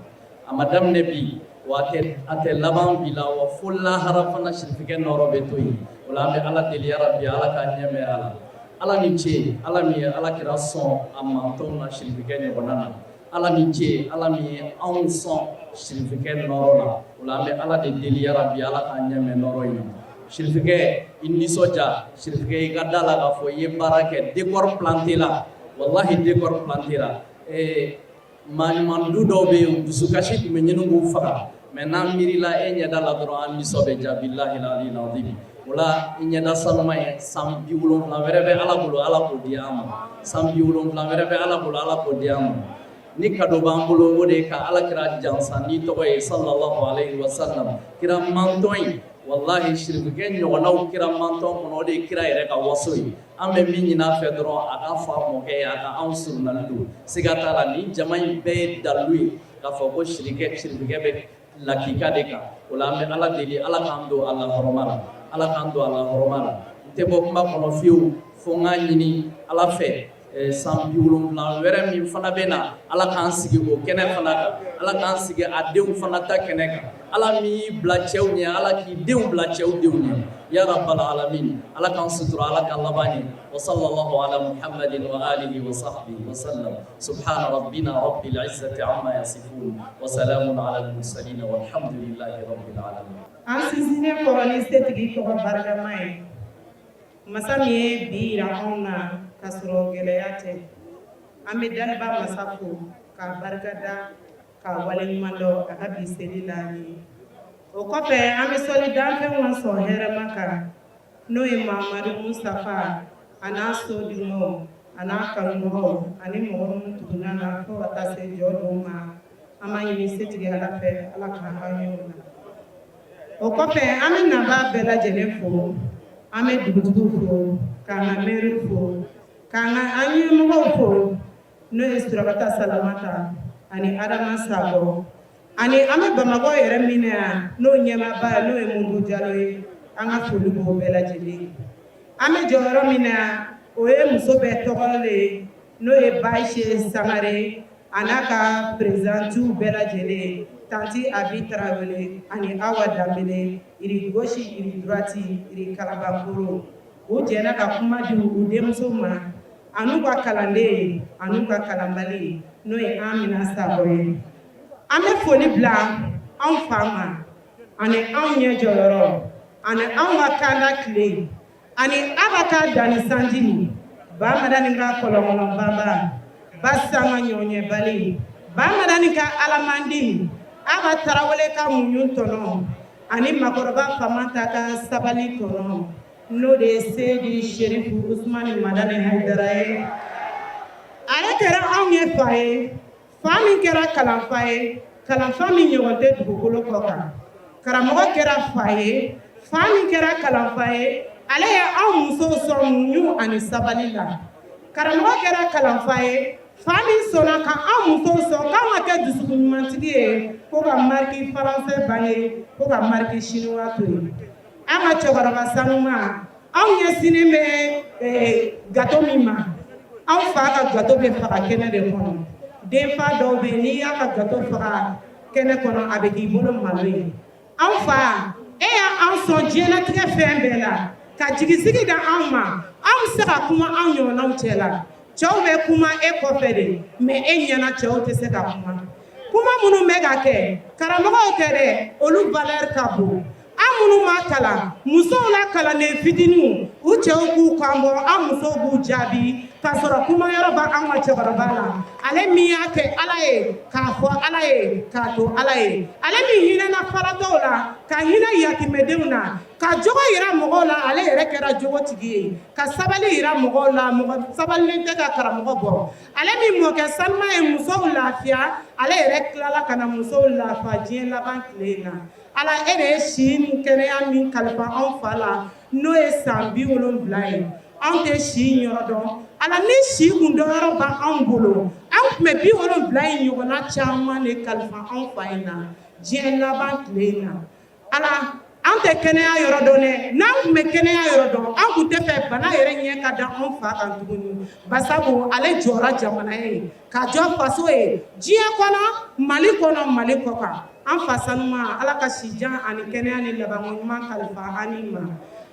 a ma daminɛ bi wa a tɛ laban bi la wa fo lahara fana sirifikɛ nɔrɔ bɛ to yen o la an bɛ ala deli yarabi ala k'an ɲɛmɛ a la ala ni ce ala min ye ala kira sɔn a mantɔn na sirifikɛ ɲɔgɔnna na ala ni ce ala min ye anw sɔn sirifikɛ nɔrɔ la o la an bɛ ala de deli yarabi ala k'an ɲɛmɛ nɔrɔ in na sirifikɛ i nisɔndiya sirifikɛ i ka da la k'a fɔ i ye baara kɛ décor planté la walahi décor planté la ee maa ɲuman du dɔw bɛ yen dusukasi tun bɛ ɲini k'u faga mais n'an miirila e ɲɛda la dɔrɔn an nisɔn bɛ diya bilahi aliyil azim o la i ɲɛda sanuma ye san 70 wɛrɛ bɛ ala bolo ala k'o di an ma san 70 wɛrɛ bɛ ala bolo ala k'o di an ma ni cadeau b'an bolo o de ye ka ala kira jansa n'i tɔgɔ ye sallallahu alayhi wa sallam kira mantɔn in walahi sirifikɛ ɲɔgɔnnaw kira mantɔn kɔnɔ o de ye kira yɛrɛ ka waso ye an bɛ min ɲini a fɛ dɔrɔn a k'a fɔ a mɔkɛ ye a ka anw surunali don siga t'a la nin jama in bɛɛ ye dalilu ye k'a fɔ ko sirifikɛ bɛ lakika de kan o la an bɛ ala deli ala k'an don a la hɔrɔma la ala k'an don a la hɔrɔma la n tɛ bɔ kuma kɔnɔ fiyewu fo n k'a ɲini ala fɛ san 70 wɛrɛ min fana bɛ na ala k'an sigi o kɛnɛ fana kan ala k'an sigi a denw fana ta kɛnɛ kan ala min y'i bila cɛw ɲɛ ala k'i denw bila cɛw denw ɲɛ ya rabbal alamin ala k'an sutura ala k'an laban ɲɛ wa sallallahu ala muhammadin wa alihi wa sahbihi wa sallam subhana rabbina rabbil izzati amma yasifun wa salamun ala al mursalin walhamdulillahi rabbil alamin An sinsinnen kɔrɔ ni setigi tɔgɔ barikama ye masa min ye bi yira anw na ka sɔrɔ gɛlɛya tɛ an bɛ daliba masa fo k'a barikada k'a waleɲuman dɔn a ka bi seli la an ye o kɔfɛ an bɛ sɔli danfɛnw ka sɔn hɛrɛma kan n'o ye Mamadu Mustafa a n'a sodenw a n'a kanubagaw ani mɔgɔ minnu tugunna na fo ka taa se jɔ don ma an b'a ɲini setigi Ala fɛ Ala k'an k'an ye o la o kɔfɛ an bɛ nabaa bɛɛ lajɛlen fo an bɛ dugutigiw fo k'an ka mɛriw fo k'an ka an ɲɛmɔgɔw fo n'o ye Surakata Salamata ani Adama Sakɔ ani an bɛ Bamakɔ yɛrɛ min na yan n'o ɲɛmaaba n'o ye Modibo Jalo ye an ka foli b'o bɛɛ lajɛlen ye an bɛ jɔyɔrɔ min na yan o ye muso bɛɛ tɔgɔ le ye n'o ye Bayise Sangare a n'a ka présidentew bɛɛ lajɛlen tanti Abi Tarawele ani Awa Danbele iri gauche iri droite iri Kalabankoro u jɛra ka kuma di u denmuso ma. an'u ka kalanden ye an'u ka kalanbali ye, n'o ye Amina Sakɔ ye. An bɛ foli bila anw fa ma, ani anw ɲɛ jɔyɔrɔ, ani anw ka kanda tile, ani Aba ka danni sanji, Ba Madani ka kɔlɔnkɔlɔnbaba, Ba Sanga ɲɔɲɛbali, Ba Madani ka alamandi, Aba Tarawele ka muɲu tɔnɔ, ani makɔrɔba Famanta ka sabali tɔnɔ, n'o de ye Seyidi Serifu Usumani Madani Hayidara ye. Ale kɛra anw ye fa ye, fa min kɛra kalanfa ye, kalanfa min ɲɔgɔn tɛ dugukolo kɔ kan. Karamɔgɔ kɛra fa ye, fa min kɛra kalanfa ye, ale ye anw musow sɔn muɲu ani sabali la. Karamɔgɔ kɛra kalanfa ye, fa min sɔnna ka anw musow sɔn k'anw ka kɛ dusukun ɲumantigi ye, ko ka mariki faransɛ bange, ko ka mariki chinois to yen. An ka cɛkɔrɔba sanuma, anw ɲɛsinnen bɛ gato min ma, anw fa ka gato bɛ faga kɛnɛ de kɔnɔ. Denfa dɔw bɛ yen, n'i y'a ka gato faga kɛnɛ kɔnɔ, a bɛ k'i bolo malo ye. Anw fa, e y'an sɔn diɲɛlatigɛ fɛn bɛɛ la, ka jigisigi da anw ma. Anw bɛ se ka kuma anw ɲɔgɔnnaw cɛ la. Cɛw bɛ kuma e kɔfɛ de, mais e ɲɛna cɛw tɛ se ka kuma. Kuma minnu bɛ ka kɛ, karamɔgɔw tɛ dɛ, olu valeur ka bon. An minnu ma kalan, musow la kalanden fitininw, u cɛw k'u kan bɔ, an musow b'u jaabi k'a sɔrɔ kuma yɔrɔ b'an ka cɛkɔrɔba la. Ale min y'a kɛ Ala ye, k'a fɔ Ala ye, k'a to Ala ye. Ale min hinɛna falatɔw la, ka hinɛ yatimɛdenw na, ka jogo yira mɔgɔw la, ale yɛrɛ kɛra jogotigi ye, ka sabali yira mɔgɔw la, mɔgɔ sabalilen tɛ ka karamɔgɔ bɔ. Ale min mɔkɛ sanuma ye musow lafiya, ale yɛrɛ tilala ka na musow lafa diɲɛ laban tile in na. Ala, e de ye si ni kɛnɛya min kalifa anw fa la, n'o ye san 70 ye, anw tɛ si yɔrɔ dɔn. Ala, ni si kun dɔnyɔrɔ b'anw bolo, an tun bɛ 70 in ɲɔgɔnna caman de kalifa anw fa in na diɲɛ laban tile in na. Ala, an tɛ kɛnɛya yɔrɔ dɔn dɛ. N'an tun bɛ kɛnɛya yɔrɔ dɔn, an tun tɛ fɛ bana yɛrɛ ɲɛ ka da anw fa kan tuguni, basabu ale jɔra jamana ye, ka jɔ faso ye diɲɛ kɔnɔ, Mali kɔnɔ, Mali kɔ kan. An fa sanuma, Ala ka si jan ani kɛnɛya ni labanko ɲuman kalifa an ni ma.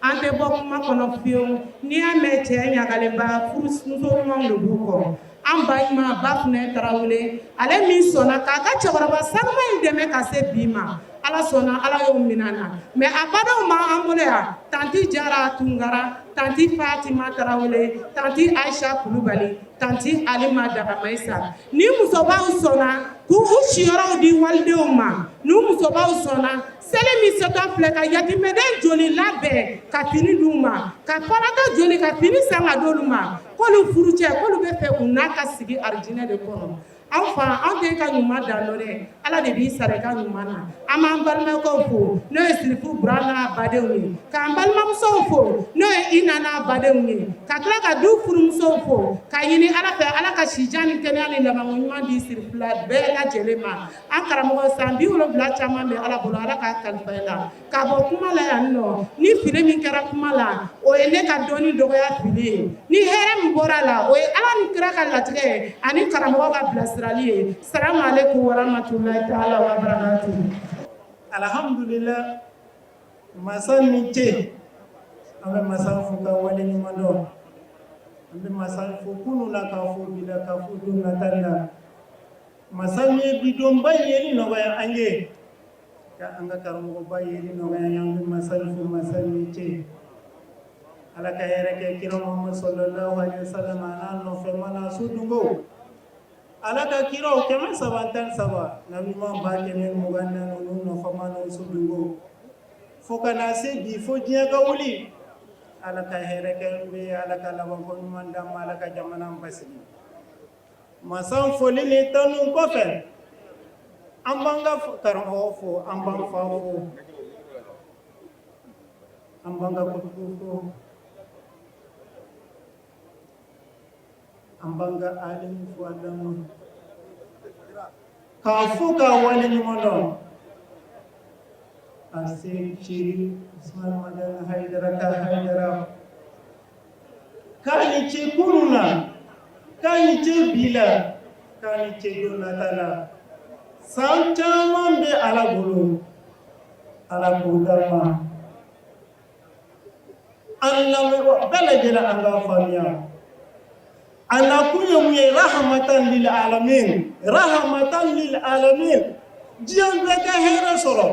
An tɛ bɔ kuma kɔnɔ fiyewu. N'i y'a mɛn cɛ ɲagalenba, furumuso ɲumanw de b'u kɔ. An ba ɲuman Ba Funɛ Tarawele, ale min sɔnna k'a ka cɛkɔrɔba sanuma in dɛmɛ ka se bi ma, Ala sɔnna, Ala y'o minɛ na. Mais a badenw b'an bolo yan, tanti Jara Tunkara, tanti Fatima Tarawele, tanti Ayisa Kulubali, tanti Alima Dagamayisa. Ni musobaw sɔnna k'u siyɔrɔw di walidenw ma, ni musobaw sɔnna seli min setɔ filɛ ka yatimɛden joli labɛn ka fini d'u ma, ka falatɔ joli ka fini san ka d'olu ma, k'olu furucɛ k'olu bɛ fɛ u n'a ka sigi arijinɛ de kɔnɔ. An fa, an tɛ ka ɲuman dan dɔn dɛ, Ala de b'i sara i ka ɲuman na. An b'an balimakɛw fo, n'o ye Sirifu Bura n'a badenw ye, k'an balimamusow fo, n'o ye Ina n'a badenw ye, ka tila ka du furumusow fo, ka ɲini Ala fɛ, Ala ka sijan ni kɛnɛya ni labanko ɲuman di Sirifula bɛɛ lajɛlen ma. An karamɔgɔ, san 70 caman bɛ Ala bolo, Ala k'a kalifa i la. Ka bɔ kuma la yan nɔ, ni fili min kɛra kuma la, o ye ne ka dɔnni dɔgɔya fili ye. Ni hɛrɛ min bɔra a la, o ye Ala ni kira ka latigɛ ye ani karamɔgɔ ka bilasirali ye. Salamu aleykum warahmatulahi taala wa barakatuhu. Alhamdulillah, masa ni ce, an bɛ masa fo ka wale ɲuman dɔn. An bɛ masa fo kunun na, k'a fo bi la, k'a fo don nata la. Masa min ye bi donba in yeli nɔgɔya an ye, ka an ka karamɔgɔba yeli nɔgɔya an ye, an bɛ masa fo, masa ni ce. Ala ka hɛrɛ kɛ kira Muhammad sallallahu alaihi wasallam a n'a nɔfɛ mana su dungo. Ala ka kiraw 313, nabi ɲuman 124, n'u nɔfɛ mana su dungo. Fo ka na se bi, fo diɲɛ ka wuli. Ala ka hɛrɛ kɛ an bɛɛ ye, Ala ka labanko ɲuman d'an ma, Ala ka jamana basigi. Masa foli ni tanu kɔfɛ, an b'an ka karamɔgɔ fo, an b'an fa fo, an b'an ka kutubu fo, an b'an ka alimu fo, Adama k'a fo k'a wale ɲuman dɔn. A se Seri Usman Madani Hayidara ka Hayidara, k'a ni ce kunun na, k'a ni ce bi la, k'a ni ce don nata la. San caman bɛ Ala bolo, Ala k'o d'an ma. An lamɛnbaa bɛɛ lajɛlen, an k'a faamuya. A nakun ye mun ye? Rahamatan lil alamin, rahamatan lil alamin, diɲɛ bɛɛ ka hɛrɛ sɔrɔ.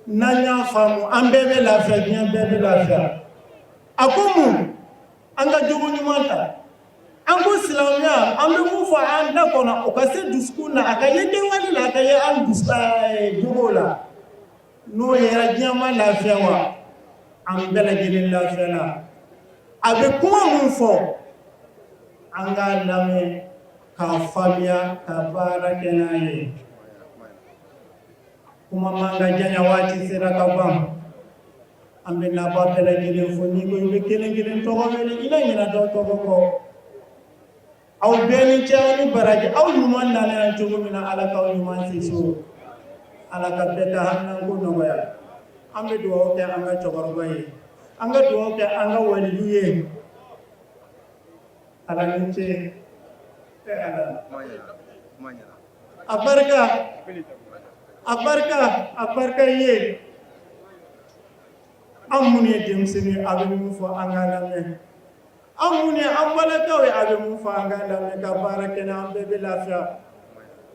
N'an y'a faamu, an bɛɛ bɛ lafiya, diɲɛ bɛɛ bɛ lafiya. A ko mun? An ka jogo ɲuman ta. An ko silamɛya, an bɛ mun fɔ an da kɔnɔ, o ka se dusukun na, a ka ye kɛwale la, a ka ye an dusu jogo la. N'o yera, diɲɛ ma lafiya wa? An bɛɛ lajɛlen lafiyala. A bɛ kuma mun fɔ, an k'a lamɛn k'a faamuya, ka baara kɛ n'a ye. Kuma man ka janya, waati sera ka ban. An bɛ nabaa bɛɛ lajɛlen fo. N'i ko i bɛ kelen kelen tɔgɔ wele, i na ɲinɛ dɔ tɔgɔ kɔ. Aw bɛɛ ni ce, aw ni baraji. Aw ɲuman nana yan cogo min na, Ala k'aw ɲuman se so. Ala ka bɛɛ ka haminanko nɔgɔya. An bɛ dugawu kɛ an ka cɛkɔrɔba ye, an ka dugawu kɛ an ka walidu ye. Ala ni ce. Ala, a barika, a barika, a barika ye. An minnu ye denmisɛnnin, a bɛ mun fɔ, an ka lamɛn. An minnu ye an balakaw ye, a bɛ mun fɔ, an ka lamɛn ka baara kɛ, an bɛɛ bɛ lafiya.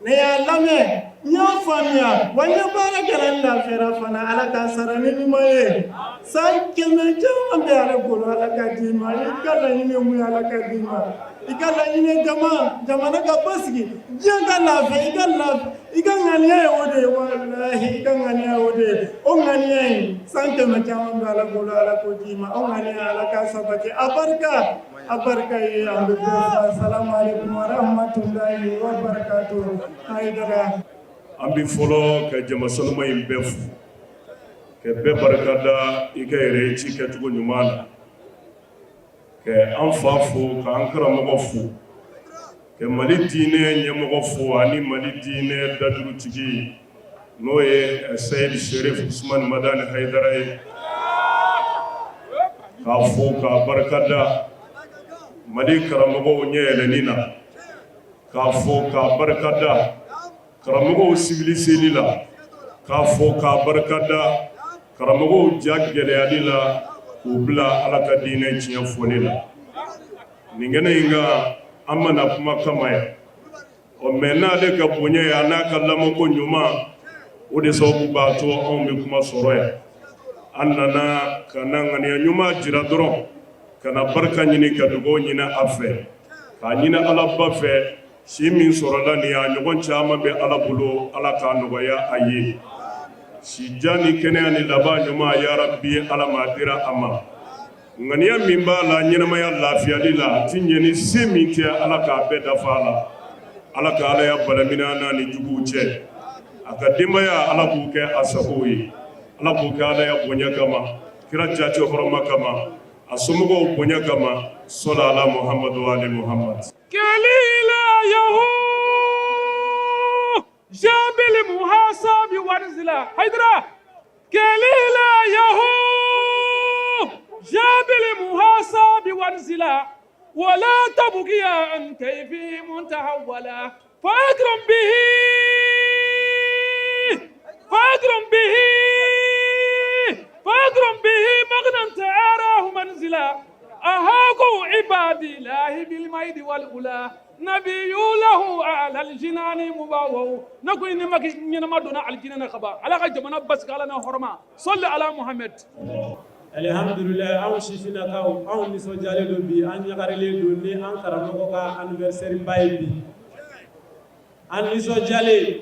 Ne y'a lamɛn, n y'a faamuya wa, n ye baara kɛ, n lafiyara fana. Ala ka sara ni ɲuman ye. San 100 caman bɛ ale bolo, Ala ka d'i ma. I ka laɲini ye mun ye, Ala ka d'i ma. I ka laɲini, jamana ka basigi, diɲɛ ka lafiya. I ka lafiya, i ka ŋaniya ye o de ye. Walahi, i ka ŋaniya ye o de ye. O ŋaniya in, san 100 caman bɛ Ala bolo, Ala k'o d'i ma. O ŋaniya, Ala k'a sabati. A barika, a barika ye. An bɛ bɛɛ fɔ. Asalamu aleykum wa rahmatulahi wa barakatuhu. Hayidara. An bɛ fɔlɔ ka jama sanuma in bɛɛ fo, ka bɛɛ barika da i ka yɛrɛ ci kɛcogo ɲuman na, ka an fa fo, k'an karamɔgɔ fo, ka Mali diinɛ ɲɛmɔgɔ fo ani Mali diinɛ dajurutigi, n'o ye Seyidi Serif Usumani Madani Hayidara ye, k'a fo k'a barika da Mali karamɔgɔw ɲɛ yɛlɛnni na, k'a fo k'a barika da karamɔgɔw civiliseli la, k'a fo k'a barika da karamɔgɔw ja gɛlɛyali la k'u bila Ala ka diinɛ tiɲɛ fɔli la. Nin kɛnɛ in kan, an ma na kuma kama yan. Ɔ mais n'ale ka bonya ye, a n'a ka lamɔko ɲuman, o de sababu b'a to anw bɛ kuma sɔrɔ yan. An nana ka na ŋaniya ɲuman jira dɔrɔn, ka na barika ɲini, ka dugawu ɲini a fɛ, k'a ɲini Alaba fɛ. Si min sɔrɔla nin, a ɲɔgɔn caman bɛ Ala bolo, Ala k'a nɔgɔya a ye. Si jan ni kɛnɛya ni laban ɲuman, yarabi, Ala m'a dira a ma. Ŋaniya min b'a la ɲɛnamaya lafiyali la, a ti ɲɛ ni se min tɛ, Ala k'a bɛɛ dafa a la. Ala ka Ala ya balamina n'a ni juguw cɛ. A ka denbaya, Ala k'u kɛ a sago ye. Ala k'u kɛ Ala ya bonya kama, kira jati hɔrɔma kama, a somɔgɔw bonya kama. Sɔla ala Muhamadu wa ali Muhamad. Kelila yahu jabili muhasabi wanzila Haidara kelila yahu jabili muhasabi wanzila wala tabkiya an kayfi muntahawala fakrim bihi fakrim bihi fakrim bihi maghnan ta'arahu manzila ahaku ibadillahi bil maidi wal ula nabiyu lahu ala aljinani mubawaw ne ko i ni maki ɲɛnama donna alijinɛ na kaban. Ala ka jamana basigi, Ala na hɔrɔma. Sɔli ala Muhamɛd. Alihamdulilayi, anw sifinnakaw, anw nisɔndiyalen don bi, an ɲagarilen don ni an karamɔgɔ ka anniversaire ba ye bi. An nisɔndiyalen,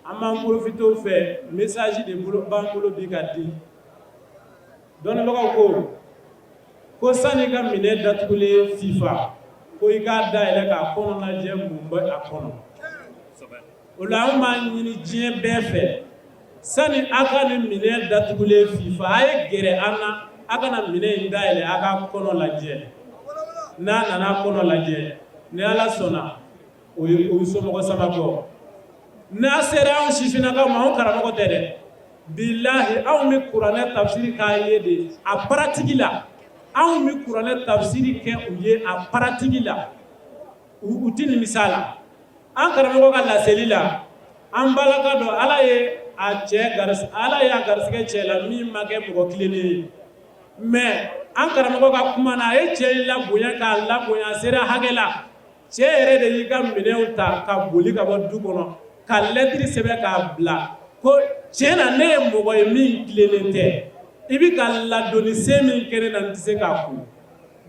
an b'an profiter o fɛ, message de bolo b'an bolo bi ka di. Dɔnnibagaw ko ko sani ka minɛn datugulen fifa, ko i k'a dayɛlɛ k'a kɔnɔ lajɛ, mun bɛ a kɔnɔ. O la, an b'a ɲini diɲɛ bɛɛ fɛ, sani a ka nin minɛn datugulen fifa, a ye gɛrɛ an na, a kana minɛn in dayɛlɛ, a k'a kɔnɔ lajɛ. N'a nana kɔnɔ lajɛ, ni Ala sɔnna, o ye o somɔgɔ saba kɔ. N'a sera anw sifinnakaw ma, anw karamɔgɔ tɛ dɛ, bilahi, anw bɛ kuranɛ tafsiri k'a ye de a pratique la. Anw bɛ kuranɛ tafsiri kɛ u ye a pratique la, u tɛ nimisa la. An karamɔgɔ ka laseli la, an balaka dɔ, Ala ye a cɛ, Ala ye a garisɛgɛ cɛ la min ma kɛ mɔgɔ tilennen ye, mais An karamɔgɔ ka kuma na, a ye cɛ in labonya k'a labonya, a sera hakɛ la, cɛ yɛrɛ de y'i ka minɛnw ta ka boli ka bɔ du kɔnɔ, ka lɛtiri sɛbɛn k'a bila ko tiɲɛ na, ne ye mɔgɔ ye min tilennen tɛ, i bɛ ka ladonni sen min kɛ ne na, n tɛ se k'a kun.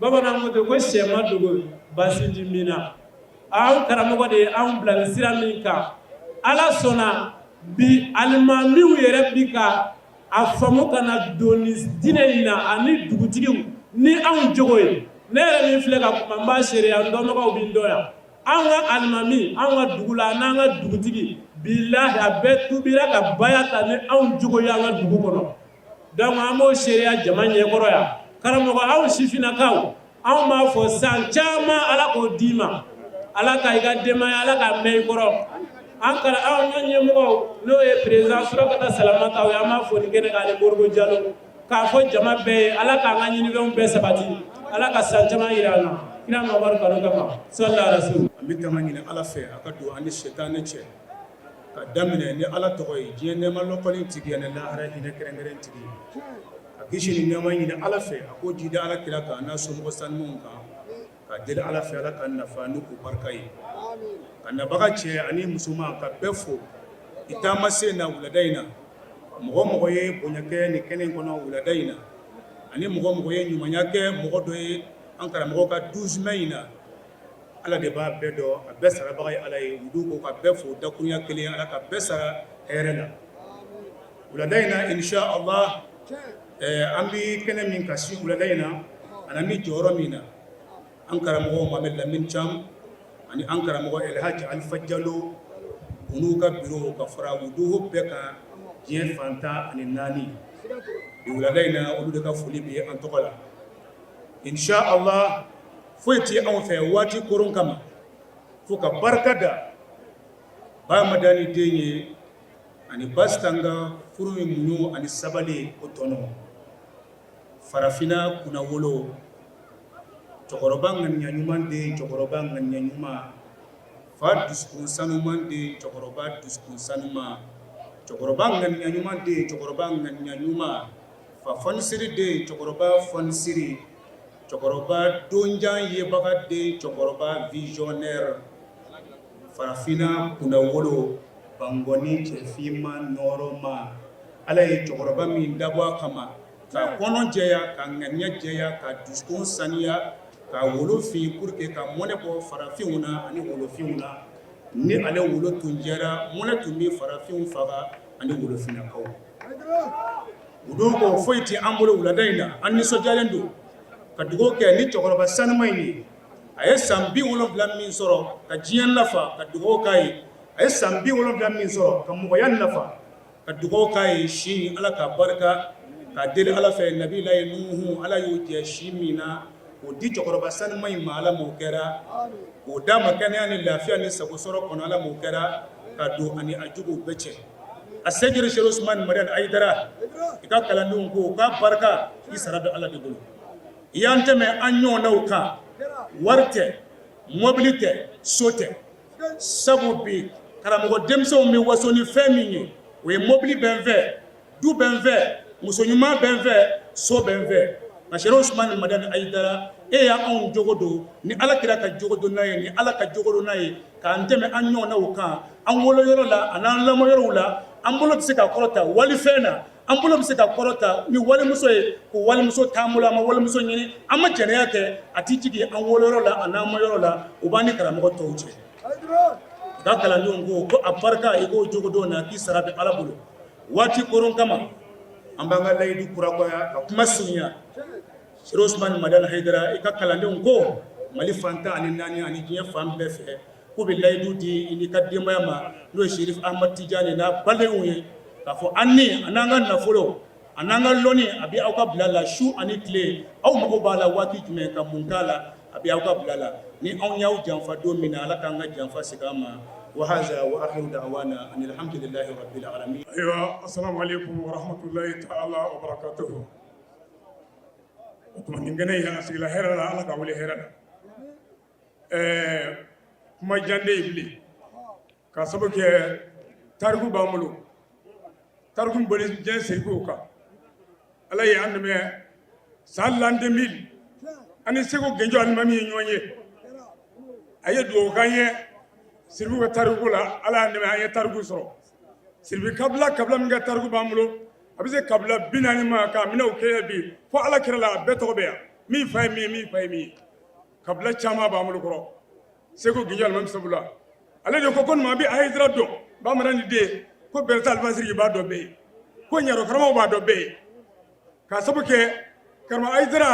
Bamananw ko ten ko sɛ ma dogo basinji min na. Anw karamɔgɔ de ye anw bila nin sira min kan, Ala sɔnna bi alimamiw yɛrɛ bi ka a faamu ka na don nin diinɛ in na, ani dugutigiw ni anw jogo ye. Ne yɛrɛ min filɛ ka kuma, n b'a seereya, n dɔnbagaw bɛ n dɔn yan. Anw ka alimami, anw ka dugu la, an'an ka dugutigi, bilahi, a bɛɛ tubira ka baya ta ni anw jogo ye an ka dugu kɔnɔ. Donc an b'o seereya jama ɲɛkɔrɔ yan. Karamɔgɔ, anw sifinnakaw, anw b'a fɔ san caman Ala k'o d'i ma, Ala ka i ka denbaya, Ala k'a mɛn i kɔrɔ. An kara anw ka ɲɛmɔgɔw, n'o ye président Surakata Salamata ye, an b'a fo nin kɛnɛ kan, ani Modibo Jalo, k'a fɔ jama bɛɛ ye, Ala k'an ka ɲinifɛnw bɛɛ sabati, Ala ka san caman jira an na kira Mamadu kanu kama, salala rasul. An bɛ tanga ɲini Ala fɛ a ka don an ni sitanɛ cɛ, ka daminɛ ni Ala tɔgɔ ye, diɲɛ nɛɛma lɔkɔlen tigi ani lahara hinɛ kɛrɛnkɛrɛn tigi. Ka kisi ni nɛɛma ɲini Ala fɛ a k'o jidi Ala kira kan n'a somɔgɔ sanumanw kan, ka deli Ala fɛ Ala ka nafa ni u barika ye. Ka nabaga cɛ ani musoman ka bɛɛ fo i taamasen na wulada in na. Mɔgɔ o mɔgɔ ye bonya kɛ nin kɛnɛ in kɔnɔ wulada in na, ani mɔgɔ o mɔgɔ ye ɲumanya kɛ mɔgɔ dɔ ye an karamɔgɔ ka 12 mai in na, Ala de b'a bɛɛ dɔn, a bɛɛ sarabaga ye Ala ye. Wudu ko ka bɛɛ fo dakurunya kelen, Ala ka bɛɛ sara hɛrɛ la. Wulada in na, insha Allah, an bɛ kɛnɛ min kan su wulada in na, ani an bɛ jɔyɔrɔ min na, an karamɔgɔ Mohamed Lamine Thiam ani an karamɔgɔ El Hadj Alpha Diallo, u n'u ka bureau ka fara wuduhu bɛɛ kan diɲɛ fan 14. Bi wulada in na, olu de ka foli bɛ an tɔgɔ la. Insha Allah, foyi tɛ anw fɛ waati koron kama fo ka barika da Ba Madani den ye ani Basitanga furu ye muɲu ani sabali o tɔnɔ. Farafinna kunnawolo, cɛkɔrɔba ŋaniya ɲuman den, cɛkɔrɔba ŋaniya ɲuman, fa dusukun sanuman den, cɛkɔrɔba dusukun sanuman, cɛkɔrɔba ŋaniya ɲuman den, cɛkɔrɔba ŋaniya ɲuman, fa fɔnisiri den, cɛkɔrɔba fɔnisiri, cɛkɔrɔba donjan yebaga den, cɛkɔrɔba visionnaire, farafinna kunnawolo, bangɔni cɛfinma nɔɔrɔma. Ala ye cɛkɔrɔba min dabɔ a kama k'a kɔnɔ jɛya, ka ŋaniya jɛya, ka dusukun saniya, ka wolo fin pour que ka mɔnɛ bɔ farafinw na ani wolofinw na. Ni ale wolo tun jɛra, mɔnɛ tun bɛ farafinw faga ani wolofinnakaw. O don ko foyi tɛ an bolo wulada in na, an nisɔndiyalen don ka dugawu kɛ ni cɛkɔrɔba sanuma in ye. A ye san 70 min sɔrɔ ka diɲɛ nafa, ka dugawu k'a ye. A ye san 70 min sɔrɔ ka mɔgɔya nafa, ka dugawu k'a ye. Si Ala ka barika, ka deli Ala fɛ, nabilayi Nuhu, Ala y'o jɛ si min na k'o di cɛkɔrɔba sanuma in ma, Ala m'o kɛra. K'o d'a ma kɛnɛya ni lafiya ni sagosɔrɔ kɔnɔ, Ala m'o kɛra, ka don ani a juguw bɛɛ cɛ. A sejiri Serifu Usumani Madani Ayidara, i ka kalandenw ko k'a barika, i sara bɛ Ala de bolo. I y'an tɛmɛ an ɲɔgɔnnaw kan, wari tɛ, mɔbili tɛ, so tɛ. Sabu bi karamɔgɔ denmisɛnw bɛ waso ni fɛn min ye, o ye mɔbili bɛ n fɛ, du bɛ n fɛ, muso ɲuman bɛ n fɛ, so bɛ n fɛ. Nka Serifu Usumani Madani Ayidara, e y'anw jogo don ni Ala kira ka jogodonna ye, ni Ala ka jogodonna ye, k'an tɛmɛ an ɲɔgɔnnaw kan an woloyɔrɔ la an'an lamɔyɔrɔw la. An bolo bɛ se ka kɔrɔta walifɛn na, an bolo bɛ se ka kɔrɔta ni walimuso ye, ko walimuso t'an bolo, an ma walimuso ɲini, an ma jɛnɛya kɛ, a tɛ jigin an woloyɔrɔ la an'an mɔyɔrɔ la, o b'an ni karamɔgɔ tɔw cɛ. I ka kalandenw ko a barika i k'o jogodon na, k'i sara bɛ Ala bolo. Waati koron kama, an b'an ka layidu kurakuraya ka kuma surunya. Serifu Usumani Madani Hayidara, i ka kalandenw ko Mali fan 14 ani diɲɛ fan bɛɛ fɛ, k'u bɛ layidu di i n'i ka denbaya ma, n'o ye Serifu Ahmad Tijani n'a badenw ye, k'a fɔ an ni a n'an ka nafolo a n'an ka lɔnni, a bɛ aw ka bila la su ani tile. Aw mago b'a la waati jumɛn ka mun k'a la, a bɛ aw ka bila la. Ni anw y'aw janfa don min na, Ala k'an ka janfa segin an ma. Wa haza wa akhiru da'wana anil hamdulillahi rabbil alamin. Ayiwa, assalamu alaikum wa rahmatullahi ta'ala wa barakatuhu. O tuma nin kɛnɛ in, a sigila hɛrɛ la, Ala ka wuli hɛrɛ la. Ɛɛ, kuma jan tɛ yen bilen, k'a sababu kɛ tariku b'an bolo, tariku boli diɲɛ sirikiw kan. Ala ye an dɛmɛ. San l'an 2000, an ni Segu Genjo alimami ye ɲɔgɔn ye. A ye dugawu k'an ye Sirifu ka tariku la. Ala y'an dɛmɛ, an ye tariku sɔrɔ. Sirifu kabila kabila min ka tariku b'an bolo, a bɛ se kabila 40 ma, k'a minɛ o kɛ bi fo Ala kɛra la, a bɛɛ tɔgɔ bɛ yan, min fa ye min ye, min fa ye min ye. Kabila caman b'an bolo kɔrɔ Segu Genjo alimami sabu la. Ale de ko ko maa bɛ Hayidara dɔn, Bamanan ni den ko Bɛrɛta Alifa Siriki b'a dɔn bɛɛ ye, ko Ɲaro karamɔgɔw b'a dɔn bɛɛ ye, k'a sabu kɛ karamɔgɔ Hayidara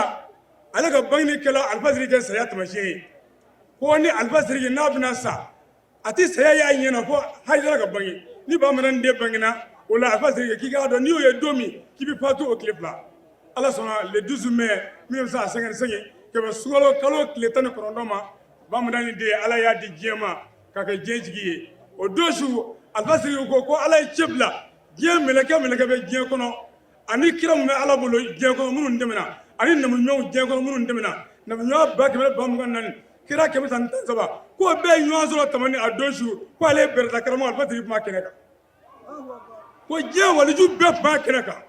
ale ka bangeni kɛla Alifa Siriki kɛ saya taamasiyɛn ye, ko ni Alifa Siriki n'a bɛna sa, a tɛ saya y'a ɲɛ na fo Hayidara ka bange. Ni Bamanan den bangena o la, Alifa Siriki k'i k'a dɔn, n'i y'o ye don min k'i bɛ fatu o tile 2. Ala sɔnna, le 12 mai 1955, ka bɛn sunkalo kalo tile 19 ma, Bamanan ni den, Ala y'a di diɲɛ ma k'a kɛ diɲɛ jigi ye. O don su, Alifa Siriki ko ko Ala ye ci bila diɲɛ mɛlɛkɛ mɛlɛkɛ bɛ diɲɛ kɔnɔ, ani kira min bɛ Ala bolo diɲɛ kɔnɔ minnu tɛmɛna, ani nabiɲumanw diɲɛ kɔnɔ minnu tɛmɛna, nabiɲuman 124,000, kira 113, k'o bɛɛ ye ɲɔgɔn sɔrɔ Tamani a don su, ko ale ye Bɛrɛta karamɔgɔ Alifa Siriki tun b'a kɛnɛ kan, ko diɲɛ waliju bɛɛ tun b'a kɛnɛ kan.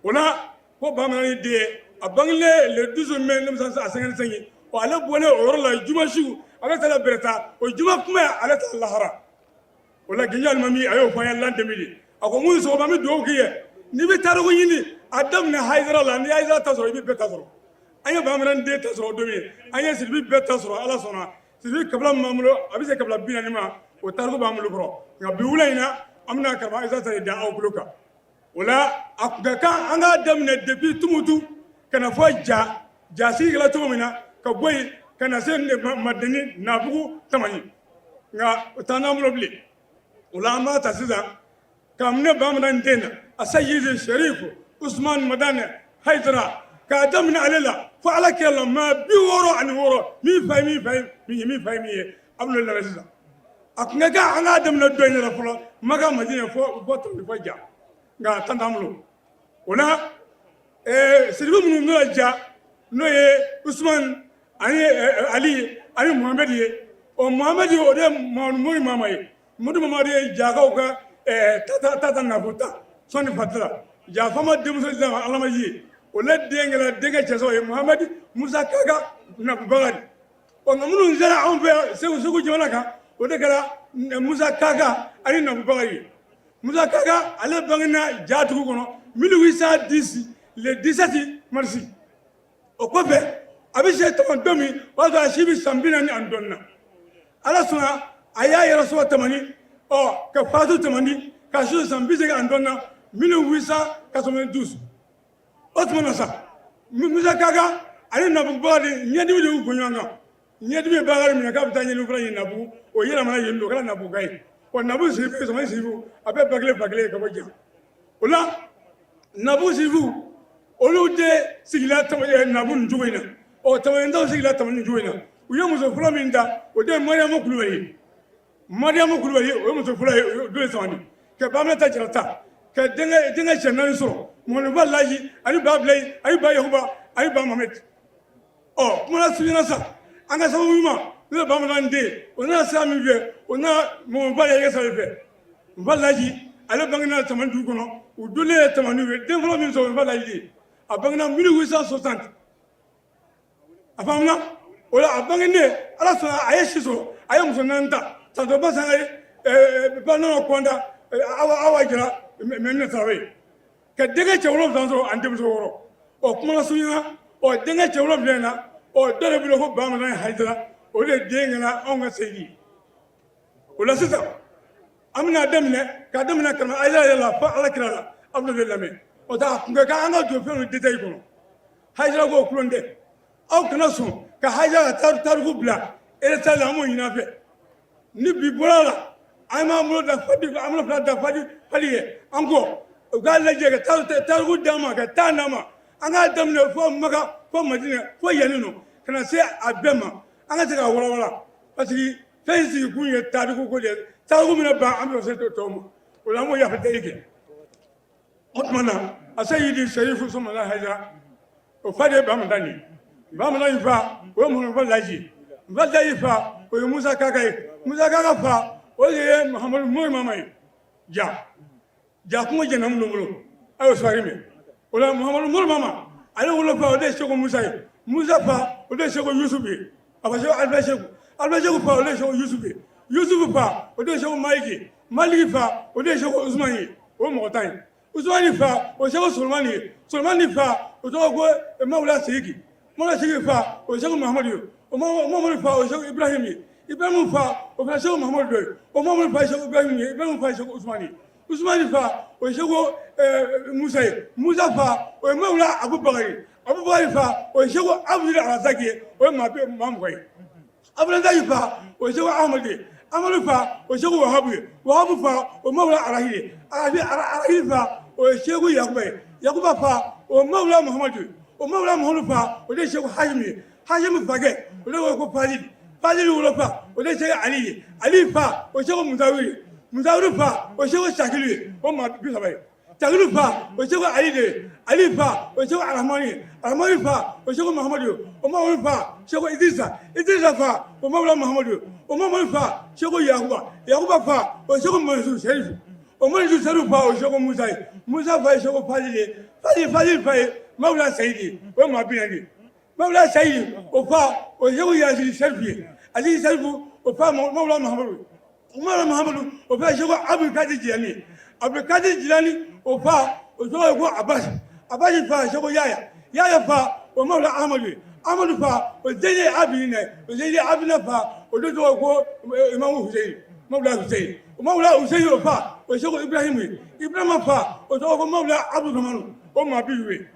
O la ko Bamanan ni den, a bangelen le 12 mai 1955, o ale bɔlen o yɔrɔ la juma su, ale taara Bɛrɛta, o juma kuma ale taara lahara. O la Genjo alimami a y'o fɔ an ye l'an 2000. A ko mun sɔgɔma, an bɛ dugawu k'i ye, n'i bɛ tariku ɲini, a daminɛ Hayidara la. N'i ye Hayidara ta sɔrɔ, i bɛ bɛɛ ta sɔrɔ. An ye Bamanan den ta sɔrɔ don min, an ye Sirifi bɛɛ ta sɔrɔ. Ala sɔnna, Sirifi kabila min b'an bolo, a bɛ se kabila 40 ma, o tariku b'an bolo kɔrɔ. Nka bi wula in na, an bɛna karamɔgɔ Hayidara ta de da aw tulo kan. O la a kun ka kan an k'a daminɛ depuis Tumutu ka na fɔ Ja Ja sigi kɛra cogo min na, ka bɔ yen ka na se Madeni, Nabugu, Tamani, nka o t'an bolo bilen. O la an b'a ta sisan k'a minɛ Bamanan den na, a Seyidi Sɛrifu Usumani Madani Hayidara, k'a daminɛ ale la fo Ala kira la, maa 66, min fa ye min fa ye min ye, min fa ye min ye, a bɛn'o lamɛn sisan. A tun ka kan an k'a daminɛ dɔ in yɛrɛ fɔlɔ, Maka, Madinɛ, fo Tamani, fo Ja, nka temps t'an bolo. O la sirifu minnu bɛna Ja, n'o ye Usumani ani Ali ani Muhamɛdi ye, o Muhamɛdi, o de ye Mamadu Mama ye. Mamadu Mama de ye Jakaw ka tata nafolo ta sɔnni fatila Ja faama denmuso sisan Alamaji ye. O le den kɛra denkɛ cɛ saba ye: Muhamɛdi, Musa Kaka, Nabu Bakari. Ɔ, nka minnu sera anw fɛ yan Segu jamana kan, o de kɛra Musa Kaka ani Nabu Bakari ye. Musa Kaka, ale bangena Ja dugu kɔnɔ 1810, le 17 mars. O kɔfɛ a bɛ se Tamani don min, o y'a sɔrɔ a si bɛ san 40 ani dɔɔnin na. Ala sɔnna, a y'a yɛrɛ sɔrɔ Tamani, ɔ ka fatu Tamani ka si san 80 ani dɔɔnin na, 1892. O tuma na sa, Musa Kaka ani Nabu Bakari, ɲɛdimi de y'u bɔ ɲɔgɔn kan. Ɲɛdimi ye Bakari minɛ k'a bɛ taa ɲɛdimi fura ɲini Nabu, o yɛlɛmana yen nɔ, o kɛra Nabuka ye. Ɔ, Nabu Sirifu, Samani Sirifu, a bɛɛ ba kelen fa kelen ye ka bɔ Ja. O la Nabu Sirifu, olu de sigila Nabu nin cogo in na. Ɔ, Tamanitaw sigila Tamani nin cogo in na. U ye muso fɔlɔ min ta, o de ye Mariyamu Kulubali ye. Mariyamu Kulubali, o ye muso fɔlɔ ye, o don ye Samani ka Baminata Jara ta, ka denkɛ cɛ naani sɔrɔ: Mɔniba Laji ani Ba Bilayi ani Ba Yakuba ani Ba Mamɛdi. Ɔ, kuma surunyana sa, an ka sababu ɲuman n'o ye Bamanan den, o nana sira min fɛ, o nana Mɔmɔba Yɛrɛ sira de fɛ. Nfa Laji, ale bangena Tamani dugu kɔnɔ. U donnen ye Tamani, u ye den fɔlɔ min sɔrɔ, Nfa Laji de ye. A bangena 1860. A faamuna? O la a bangenen, Ala sɔnna, a ye si sɔrɔ, a ye muso naani ta: Santoba Sangare, Banɔnɔ Kɔnda, Awa Jara, Mɛmina Tarawele, ka denkɛ cɛ wolonwula sɔrɔ ani denmuso wɔɔrɔ. Ɔ, kuma lasurunya, ɔ, denkɛ cɛ wolonwula in na, ɔ, dɔ de bɛ ko Bamanan Hayidara, o de den kɛra anw ka seyidi. O la sisan an bɛna daminɛ, k'a daminɛ ka na Hayidara yɛrɛ la fo Ala kira la, an bɛna de lamɛn. O ta a kun ka kan an ka don fɛn dɔ détail kɔnɔ. Hayidara ko kulon tɛ. Aw kana sɔn ka Hayidara ka tariku bila retard la. An b'o ɲini a fɛ. Ni bi bɔra la, an b'an bolo da fadi, an bolo fila da fadi fadi ye an kɔ. U k'a lajɛ ka tariku d'an ma, ka taa d'an ma, an k'a daminɛ fo Maka, fo Madinɛ, fo yanni nɔ, ka na se a bɛɛ ma, an ka se k'a walawala, parce que fɛn in sigi kun ye tariku ko de ye. Tariku bɛna ban, an bɛ se tɔw ma. O la an b'o yafa deli kɛ. O tuma na, a Seyidi Sɛrifu Sɔmɔla Hayidara, o fa de ye Bamanan ye. Bamanan in fa, o ye Mɔmɔdu Laji. Nfa Laji fa, o ye Musa Kaka ye. Musa Kaka fa, o de ye Mahamadu Mori Mama ye. Ja Ja kungo jɛnna minnu bolo, a y'o sɔrɔ mɛn. O la Mahamadu Mori Mama, Ale wolofa o de ye Seko Musa ye. Musa fa o de ye Seko Yusufu ye. A fa Seko Alifa Seku. Alifa Seku fa o de ye Seko Yusufu ye. Yusufu fa o de ye Seko Maliki ye. Maliki fa o de ye Seko Usumani ye. O ye mɔgɔ 10 ye. Usumani fa o ye Seko Solomani ye. Solomani fa o tɔgɔ ko Mawula Sidiki. Mawula Sidiki fa o ye Seko Mahamadu ye. O Mahamadu fa o ye Seko Ibrahim ye. Ibrahim fa o fana Seko Mahamadu dɔ ye. O Mahamadu fa ye Seko Ibrahim ye. Ibrahim fa ye Seko Usumani ye. Usumani fa o ye Seko Musa ye. Musa fa o ye Mawula Abubakari. Abubakari fa o ye Seko Abudul Arazaki ye. O ye maa 20 ye. Abudul fa o ye Seko Ahamadu ye. Amadu fa o ye Seko Wahabu ye. Wahabu fa o ye Mawula Arahili ye. Arahili fa o ye Seko Yakuba ye. Yakuba fa o ye Mawula Muhamadu ye. O Mawula Muhamadu fa o de ye Seko Hashimi ye. Hashimi fakɛ o de ko Fadili. Fadili wolofa o de ye Seko Ali ye. Ali fa o ye Seko Musawiru ye. Musawiru fa o ye Seko Sakilu ye. O maa 30 ye. Sakilu fa o ye Seko Ali de ye. Ali fa o ye Seko Arahamani ye. Arahamani fa o ye Seko Mahamadu ye. O Mahamadu fa Seko Idrisa. Idrisa fa o Mawula Mahamadu ye. O Mahamadu fa Seko Yakuba. Yakuba fa o ye Seko Mansu Serifu. O Mansu Serifu fa o ye Seko Musa ye. Musa fa ye Seko Fadili ye. Fadili fa ye Mawula Sayidi ye. O ye maa 40 ye. Mawula Sayidi o fa o ye Seko Yasiri Serifu ye. Yasiri Serifu o fa Mawula Mahamadu. Mawula Mahamadu o fa ye Seko Abdul Kadir Jilani ye. Abdul Kadir Jilani o fa o tɔgɔ ye ko Abasi. Abasi fa Seko Yaya. Yaya fa o Mawula Amadu ye. Amadu fa o Zeyini Abidina ye. O Zeyini Abidina fa o de tɔgɔ ye ko Imamu Huseyini. Mawula Huseyini. O Mawula Huseyini o fa o ye Seko Ibrahim ye. Ibrahima fa o tɔgɔ ko Mawula Abdul O maa 50 ye.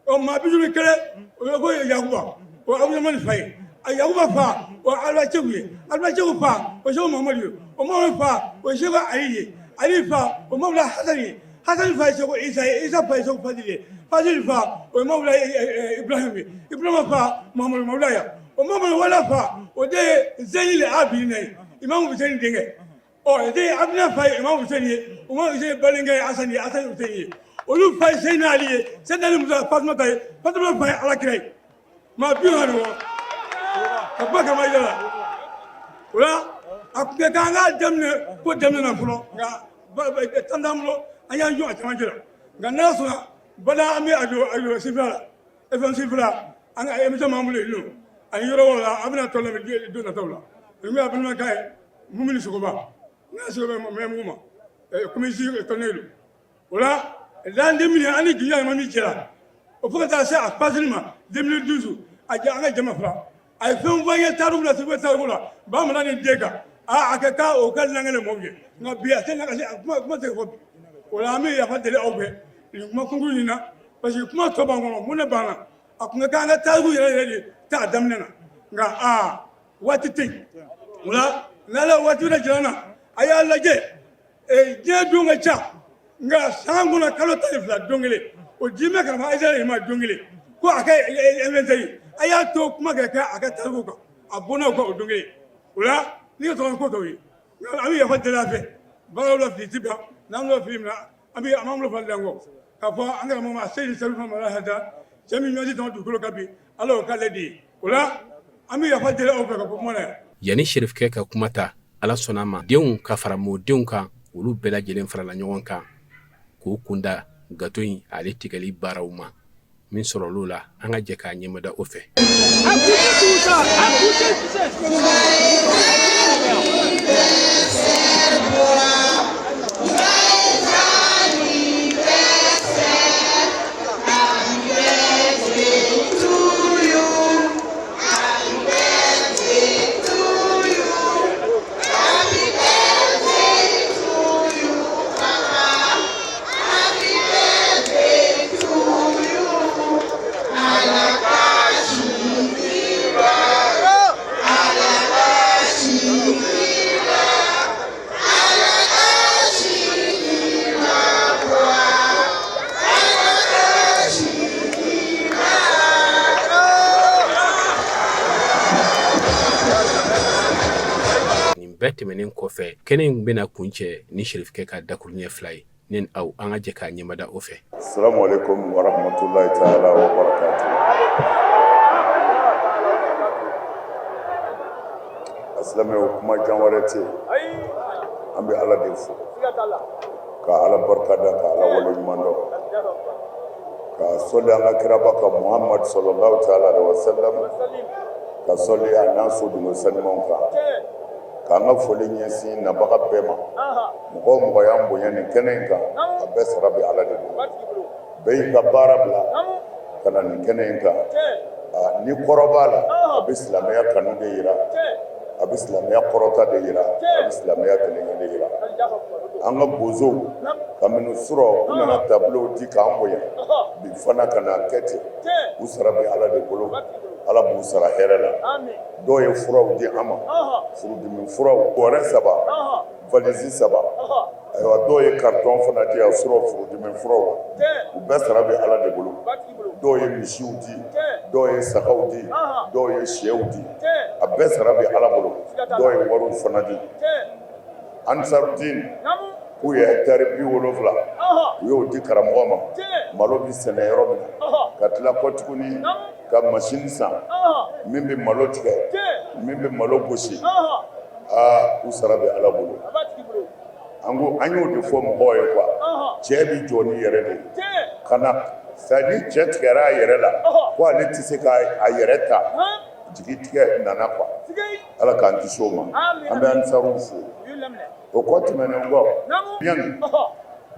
O maa 51 o ye ko Yakuba. O Abudramani fa ye. A Yakuba fa o Ala Seku ye. Ala Seku fa o Seko Mahamadu ye. O Mahamadu fa o ye Seko Ali ye. Ali fa o Mawula Hasani ye. Hasani fa ye Seko Isa ye. Isa fa ye Seko Fadili ye. Fadili fa o ye Mawula Ibrahim ye. Ibrahima fa Mahamadu Mawula ye. O Mahamadu Wala fa o de ye Zeyini Abidina ye. Imamu Huseyini denkɛ. Ɔ den Abidina fa ye Imamu Huseyini ye. Imamu Huseyini balimakɛ ye Hasani ye. Hasani Huseyini ye. Olu fa ye Seyidina Ali ye. Seyidina Ali muso Fatumata ye. Fatumata fa ye Alakira ye. Maa 66 ka kuma kama yɛlɛ la. O la a tun bɛ k'an k'a daminɛ ko daminɛ na fɔlɔ, nka temps t'an bolo, an y'an jɔ a cɛmancɛ la. Nka n'Ala sɔnna bada an bɛ a jɔ sifila la, FM sifila, an ka émission b'an bolo yen nɔ ani yɔrɔ wɛrɛw la, an bɛna tɔ lamɛn don nataw la. Nin bɛ a balimakɛ ye Mumini Sogoba n'a sogo bɛ mɛ mugu ma komisi tɔnden don. O la l'an 2000 an ni Ginjan ma min cɛla o fo ka taa se a paseli ma 2012, a an ka jama fila a ye fɛn fɔ an ye tariku la, segu tariku la, bamanan ni den kan a kɛ k'a o ka langɛnɛ mɔgɔw ye. Nka bi a tɛ na ka kuma tɛ fɔ bi. O la an bɛ yafa deli aw fɛ nin kuma kunkuru nin na, parce que kuma tɔ b'an kɔnɔ mun de banna. A tun ka k'an ka tariku yɛrɛ yɛrɛ de ta a daminɛ na, nka aa waati tɛ yen. O la n'Ala ye waati wɛrɛ jira an na, a y'a lajɛ. Diɲɛ don ka ca, nka san kɔnɔ kalo 12 don kelen o ji bɛ karamɔgɔ Ayidara yɛrɛ ma don kelen ko a ka inventaire, a y'a to kuma ka kɛ a ka tariku kan a bɔnnaw kan o don kelen. O la n'i ka sɔrɔ ko tɔw ye, an bɛ yafa deli a fɛ baaraw la, fili ti ban n'an bolo fili min na, an bɛ an b'an bolo fila dan kɔ k'a fɔ an karamɔgɔ ma Seyidi Salifu Mamadu Hayidara, cɛ min ɲɔgɔn tɛ dugukolo kan bi, Ala y'o k'ale de ye. O la an bɛ yafa deli aw fɛ ka bɔ kuma na yan. Yanni Serifukɛ ka kuma ta, Ala sɔnna a ma, denw ka fara mɔdenw kan, olu bɛɛ lajɛlen farala ɲɔgɔn kan k'u kunda gato in ale tigɛli baaraw ma. Min sɔrɔl'o la, an ka jɛ k'a ɲɛmada o fɛ. Nin bɛɛ tɛmɛnen kɔfɛ, kɛnɛ in bɛna kuncɛ ni Serifukɛ ka dakuruɲɛ 2 ye. Ne ni aw, an ka jɛ k'a ɲɛmada o fɛ. Salamu aleykum wa rahmatulahi taala wa barakatu. A silamɛw, kuma jan wɛrɛ tɛ yen. An bɛ Ala de fo, ka Ala barika da, ka Ala waleɲuman dɔn. Ka sɔli an ka kiraba kan Muhamadu sallallahu taala alaihi wasallam, ka sɔli a n'a sodenw sanumanw kan, k'an ka foli ɲɛsin nabaga bɛɛ ma, mɔgɔ o mɔgɔ y'an bonya nin kɛnɛ in kan, a bɛɛ sara bɛ Ala de bolo. Bɛɛ y'i ka baara bila ka na nin kɛnɛ in kan. Ni kɔrɔ b'a la, a bɛ silamɛya kanu de jira, a bɛ silamɛya kɔrɔta de jira, a bɛ silamɛya kelenya de jira. An ka bozow kabini surɔ u nana tableau di k'an bonya, bi fana ka na kɛ ten. U sara bɛ Ala de bolo, Ala b'u sara hɛrɛ la. Dɔw ye furaw di an ma, furudimi furaw bɔrɛ saba, valise saba. Ayiwa dɔw ye carton fana di yan surɔ furudimi furaw, u bɛɛ sara bɛ Ala de bolo. Dɔw ye misiw di, dɔw ye sagaw di, dɔw ye syɛw di, a bɛɛ sara bɛ Ala bolo. Dɔw ye wariw fana di. Ansarudin k'u ye hectare 70 u y'o di karamɔgɔ ma, malo bɛ sɛnɛ yɔrɔ min na, ka tila kɔ tuguni ka machine san min bɛ malo tigɛ, min bɛ malo gosi. Aa u sara bɛ Ala bolo. An ko an y'o de fɔ mɔgɔw ye quoi cɛ bɛ jɔ n'i yɛrɛ de ye ka na c'est à dire ni cɛ tigɛra a yɛrɛ la ko ale tɛ se ka a yɛrɛ ta jigi tigɛ nana quoi Ala k'an kisi o ma an bɛ ansaruw fo o kɔ tɛmɛnen kɔ Ɲangi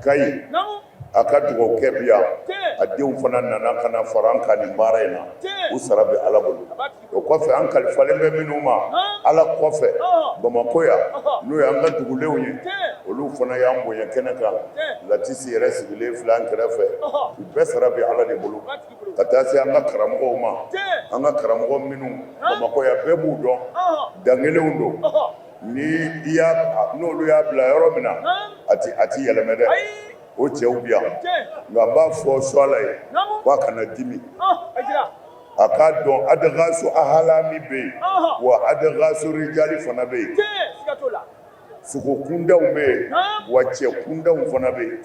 Kayi a ka dugawukɛ bi yan a denw fana nana ka na fara an kan nin baara in na u sara bɛ Ala bolo o kɔfɛ an kalifalen bɛ minnu ma Ala kɔfɛ Bamakɔ yan n'o ye an ka dugulenw ye olu fana y'an bonya kɛnɛ kan Latisi yɛrɛ sigilen filɛ an kɛrɛfɛ u bɛɛ sara bɛ Ala de bolo ka taa se an ka karamɔgɔw ma an ka karamɔgɔ minnu Bamakɔ yan bɛɛ b'u dɔn dankelenw don ni i y'a n'olu y'a bila yɔrɔ min na a tɛ yɛlɛmɛ dɛ o cɛw bi yan nka n b'a fɔ Suwala ye k'a kana dimi a k'a dɔn adgasu ahalami bɛ yen wa adgasu rijali fana bɛ yen sogo kuntanw bɛ yen wa cɛ kuntanw fana bɛ yen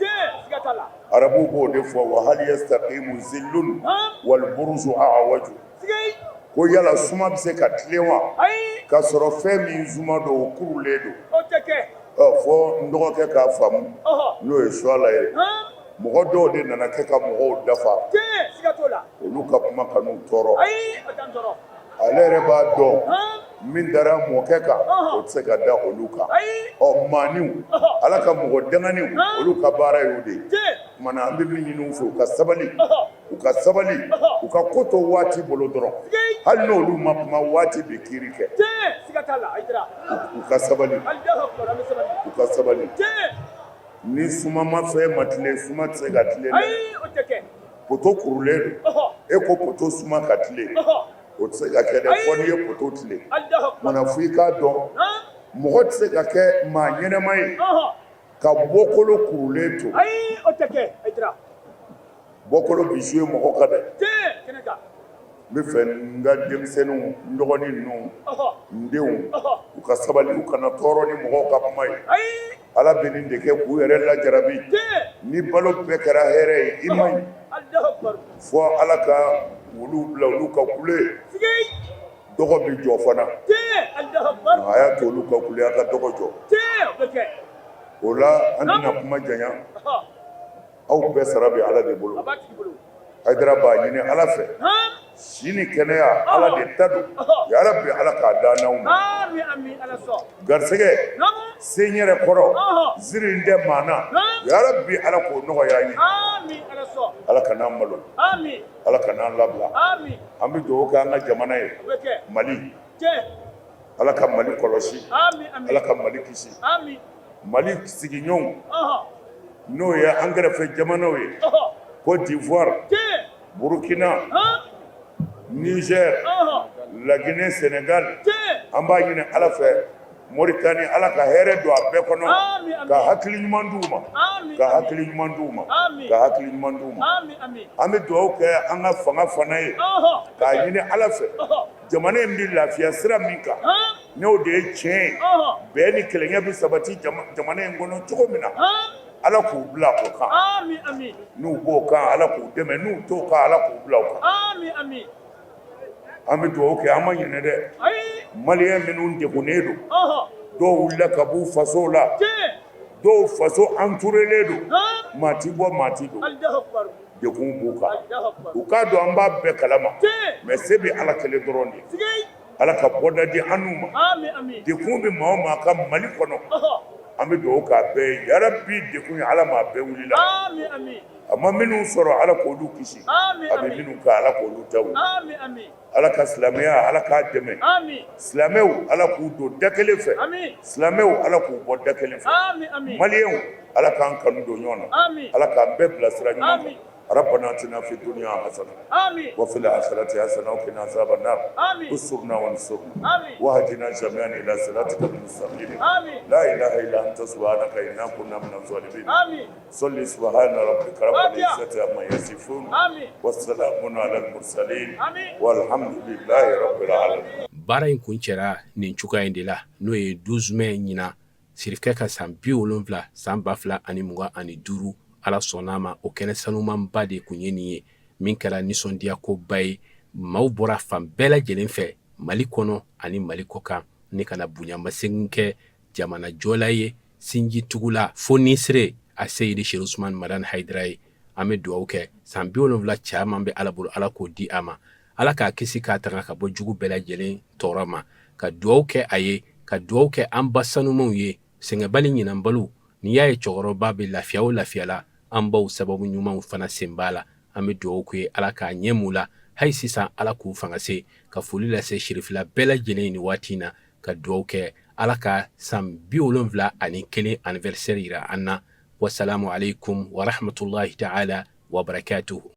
arabuw b'o de fɔ wa hal yastaqimu zillun wal buruzu a'waju ko yala suma bɛ se ka tilen wa k'a sɔrɔ fɛn min suma don o kurulen don fɔ n dɔgɔkɛ k'a faamu n'o ye Suwala ye mɔgɔ dɔw de nana kɛ ka mɔgɔw dafa olu ka kuma kan'u tɔɔrɔ ale yɛrɛ b'a dɔn min dara mɔkɛ kan o tɛ se ka da olu kan ɔ maaninw ala ka mɔgɔ danganiw olu ka baara y'o de ye tuma na an bɛ min ɲini u fɛ u ka sabali u ka sabali u ka ko to waati bolo dɔrɔn hali n'olu ma kuma waati bɛ kiiri kɛ u ka sabali u ka sabali ni suma ma fɛn ma tilen suma tɛ se ka tilen dɛ poto kurulen don e ko poto suma ka tilen o tɛ se ka kɛ dɛ fo n'i ye poto tilen mana fo i k'a dɔn mɔgɔ tɛ se ka kɛ maa ɲɛnama ye ka bɔkolo kurulen to bɔkolo bi jouer mɔgɔ kan dɛ n bɛ fɛ n ka denmisɛnninw n dɔgɔnin ninnu n denw u ka sabali u kana tɔɔrɔ ni mɔgɔw ka kuma ye ala bɛ nin de kɛ k'u yɛrɛ lajarabi ni balo bɛɛ kɛra hɛrɛ ye i man ɲi fo ala ka olu bila olu ka kule dɔgɔ bɛ jɔ fana a y'a to olu ka kule a ka dɔgɔ jɔ o la an tɛna kuma janya aw bɛɛ sara bɛ ala de bolo Hayidara b'a ɲini ala fɛ si ni kɛnɛya ala de ta don yarabi ala k'a d'an n'aw ma garisɛgɛ se n yɛrɛ kɔrɔ ziiri in tɛ maa na yarabi ala k'o nɔgɔya an ye ala kan'an malo ala kan'an labila an bɛ dugawu kɛ an ka jamana ye mali ala ka mali kɔlɔsi ala ka mali kisi mali sigiɲɔgɔnw n'o ye an kɛrɛfɛ jamanaw ye Côte d'Ivoire Burukina Niger Laginɛ Sénégal an b'a ɲini ala fɛ Moritani ala ka hɛrɛ don a bɛɛ kɔnɔ ka hakili ɲuman d'u ma ka hakili ɲuman d'u ma ka hakili ɲuman d'u ma an bɛ dugawu kɛ an ka fanga fana ye k'a ɲini ala fɛ jamana in bɛ lafiya sira min kan n'o de ye tiɲɛ ye bɛn ni kelenya bɛ sabati jamana in kɔnɔ cogo min na ala k'u bila o kan n'u b'o kan ala k'u dɛmɛ n'u t'o kan ala k'u bila o kan an bɛ dugawu kɛ an ma ɲinɛ dɛ maliyɛn minnu degunnen don dɔw wulila ka b'u faso la dɔw faso entourelen don maa ti bɔ maa ti don. Degun b'u kan, u k'a dɔn an b'a bɛɛ kalama mais se bɛ Ala kelen dɔrɔn de ye, Ala ka bɔda di an n'u ma, degun bɛ maa o maa kan Mali kɔnɔ, an bɛ dugawu k'a bɛɛ ye yarabi degun in Ala m'a bɛɛ wuli la, a ma minnu sɔrɔ Ala k'olu kisi, a bɛ minnu kan Ala k'olu ta wuli. Ala ka silamɛya Ala k'a dɛmɛ, amin, silamɛw Ala k'u don da kelen fɛ, amin, silamɛw Ala k'u bɔ da kelen fɛ, amin, maliyɛnw Ala k'an kanu don ɲɔgɔn na, amin, Ala k'an bɛɛ bila sira ɲuman kan, rabbana atina fi dunya hasana, amin, wa fil akhirati hasana wa qina azaban nar, amin, unsurna wansurna, amin, wahdina jami'an ila siratikal mustaqim, amin, la ilaha illa anta subhanaka inna kunna minaz zalimin, amin. Sɔli subahana rabbika rabbil izzati amma yasifun wa salamun alal mursalin walhamdulillahi rabbil alamin. Baara in kuncɛra nin cogoya in de la, n'o ye 12 mai ɲinan sirifukɛ ka san 70 san 2025 Ala sɔnna a ma o kɛnɛ sanumanba de kun ye nin ye min kɛra nisɔndiyakoba ye maaw bɔra fan bɛɛ lajɛlen fɛ Mali kɔnɔ ani Mali kɔkan ni ka na bonyamasegin kɛ jamanajɔla ye sinjitugula fonisire a seyidi Serifu Usumani Madani Hayidara ye an bɛ dugawu kɛ san 70 caman bɛ Ala bolo Ala k'o di a ma Ala k'a kisi k'a tanga ka bɔ jugu bɛɛ lajɛlen tɔɔrɔ ma ka dugawu kɛ a ye ka dugawu kɛ an ba sanumanw ye sɛgɛnbali ɲinanbaliw n'i y'a ye cɛkɔrɔba bɛ lafiya o lafiya la an baw sababu ɲumanw fana sen b'a la an bɛ dugawu k'u ye Ala k'a ɲɛ m'u la hali sisan Ala k'u fanga se ka foli lase sirifila bɛɛ lajɛlen nin waati in na ka dugawu kɛ Ala ka san 71 anniversaire yira an na wasalamu aleykum wa rahmatulahi ta'ala wa barakatuhu.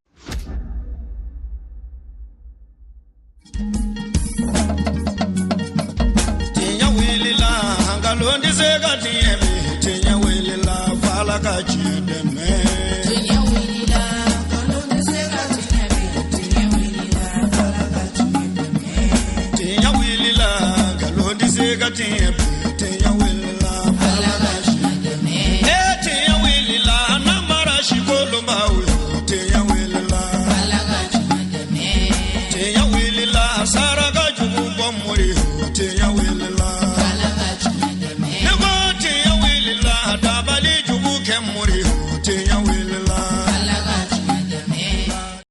Tiɲɛ wulila nkalon tɛ se ka tiɲɛ bi tiɲɛ wulila f'Ala ka tiɲɛ dɛmɛ. Tiɲɛ wulila nkalon tɛ se ka tiɲɛ bi tiɲɛ wulila f'Ala ka tiɲɛ dɛmɛ. Tiɲɛ wulila nkalon tɛ se ka tiɲɛ bi.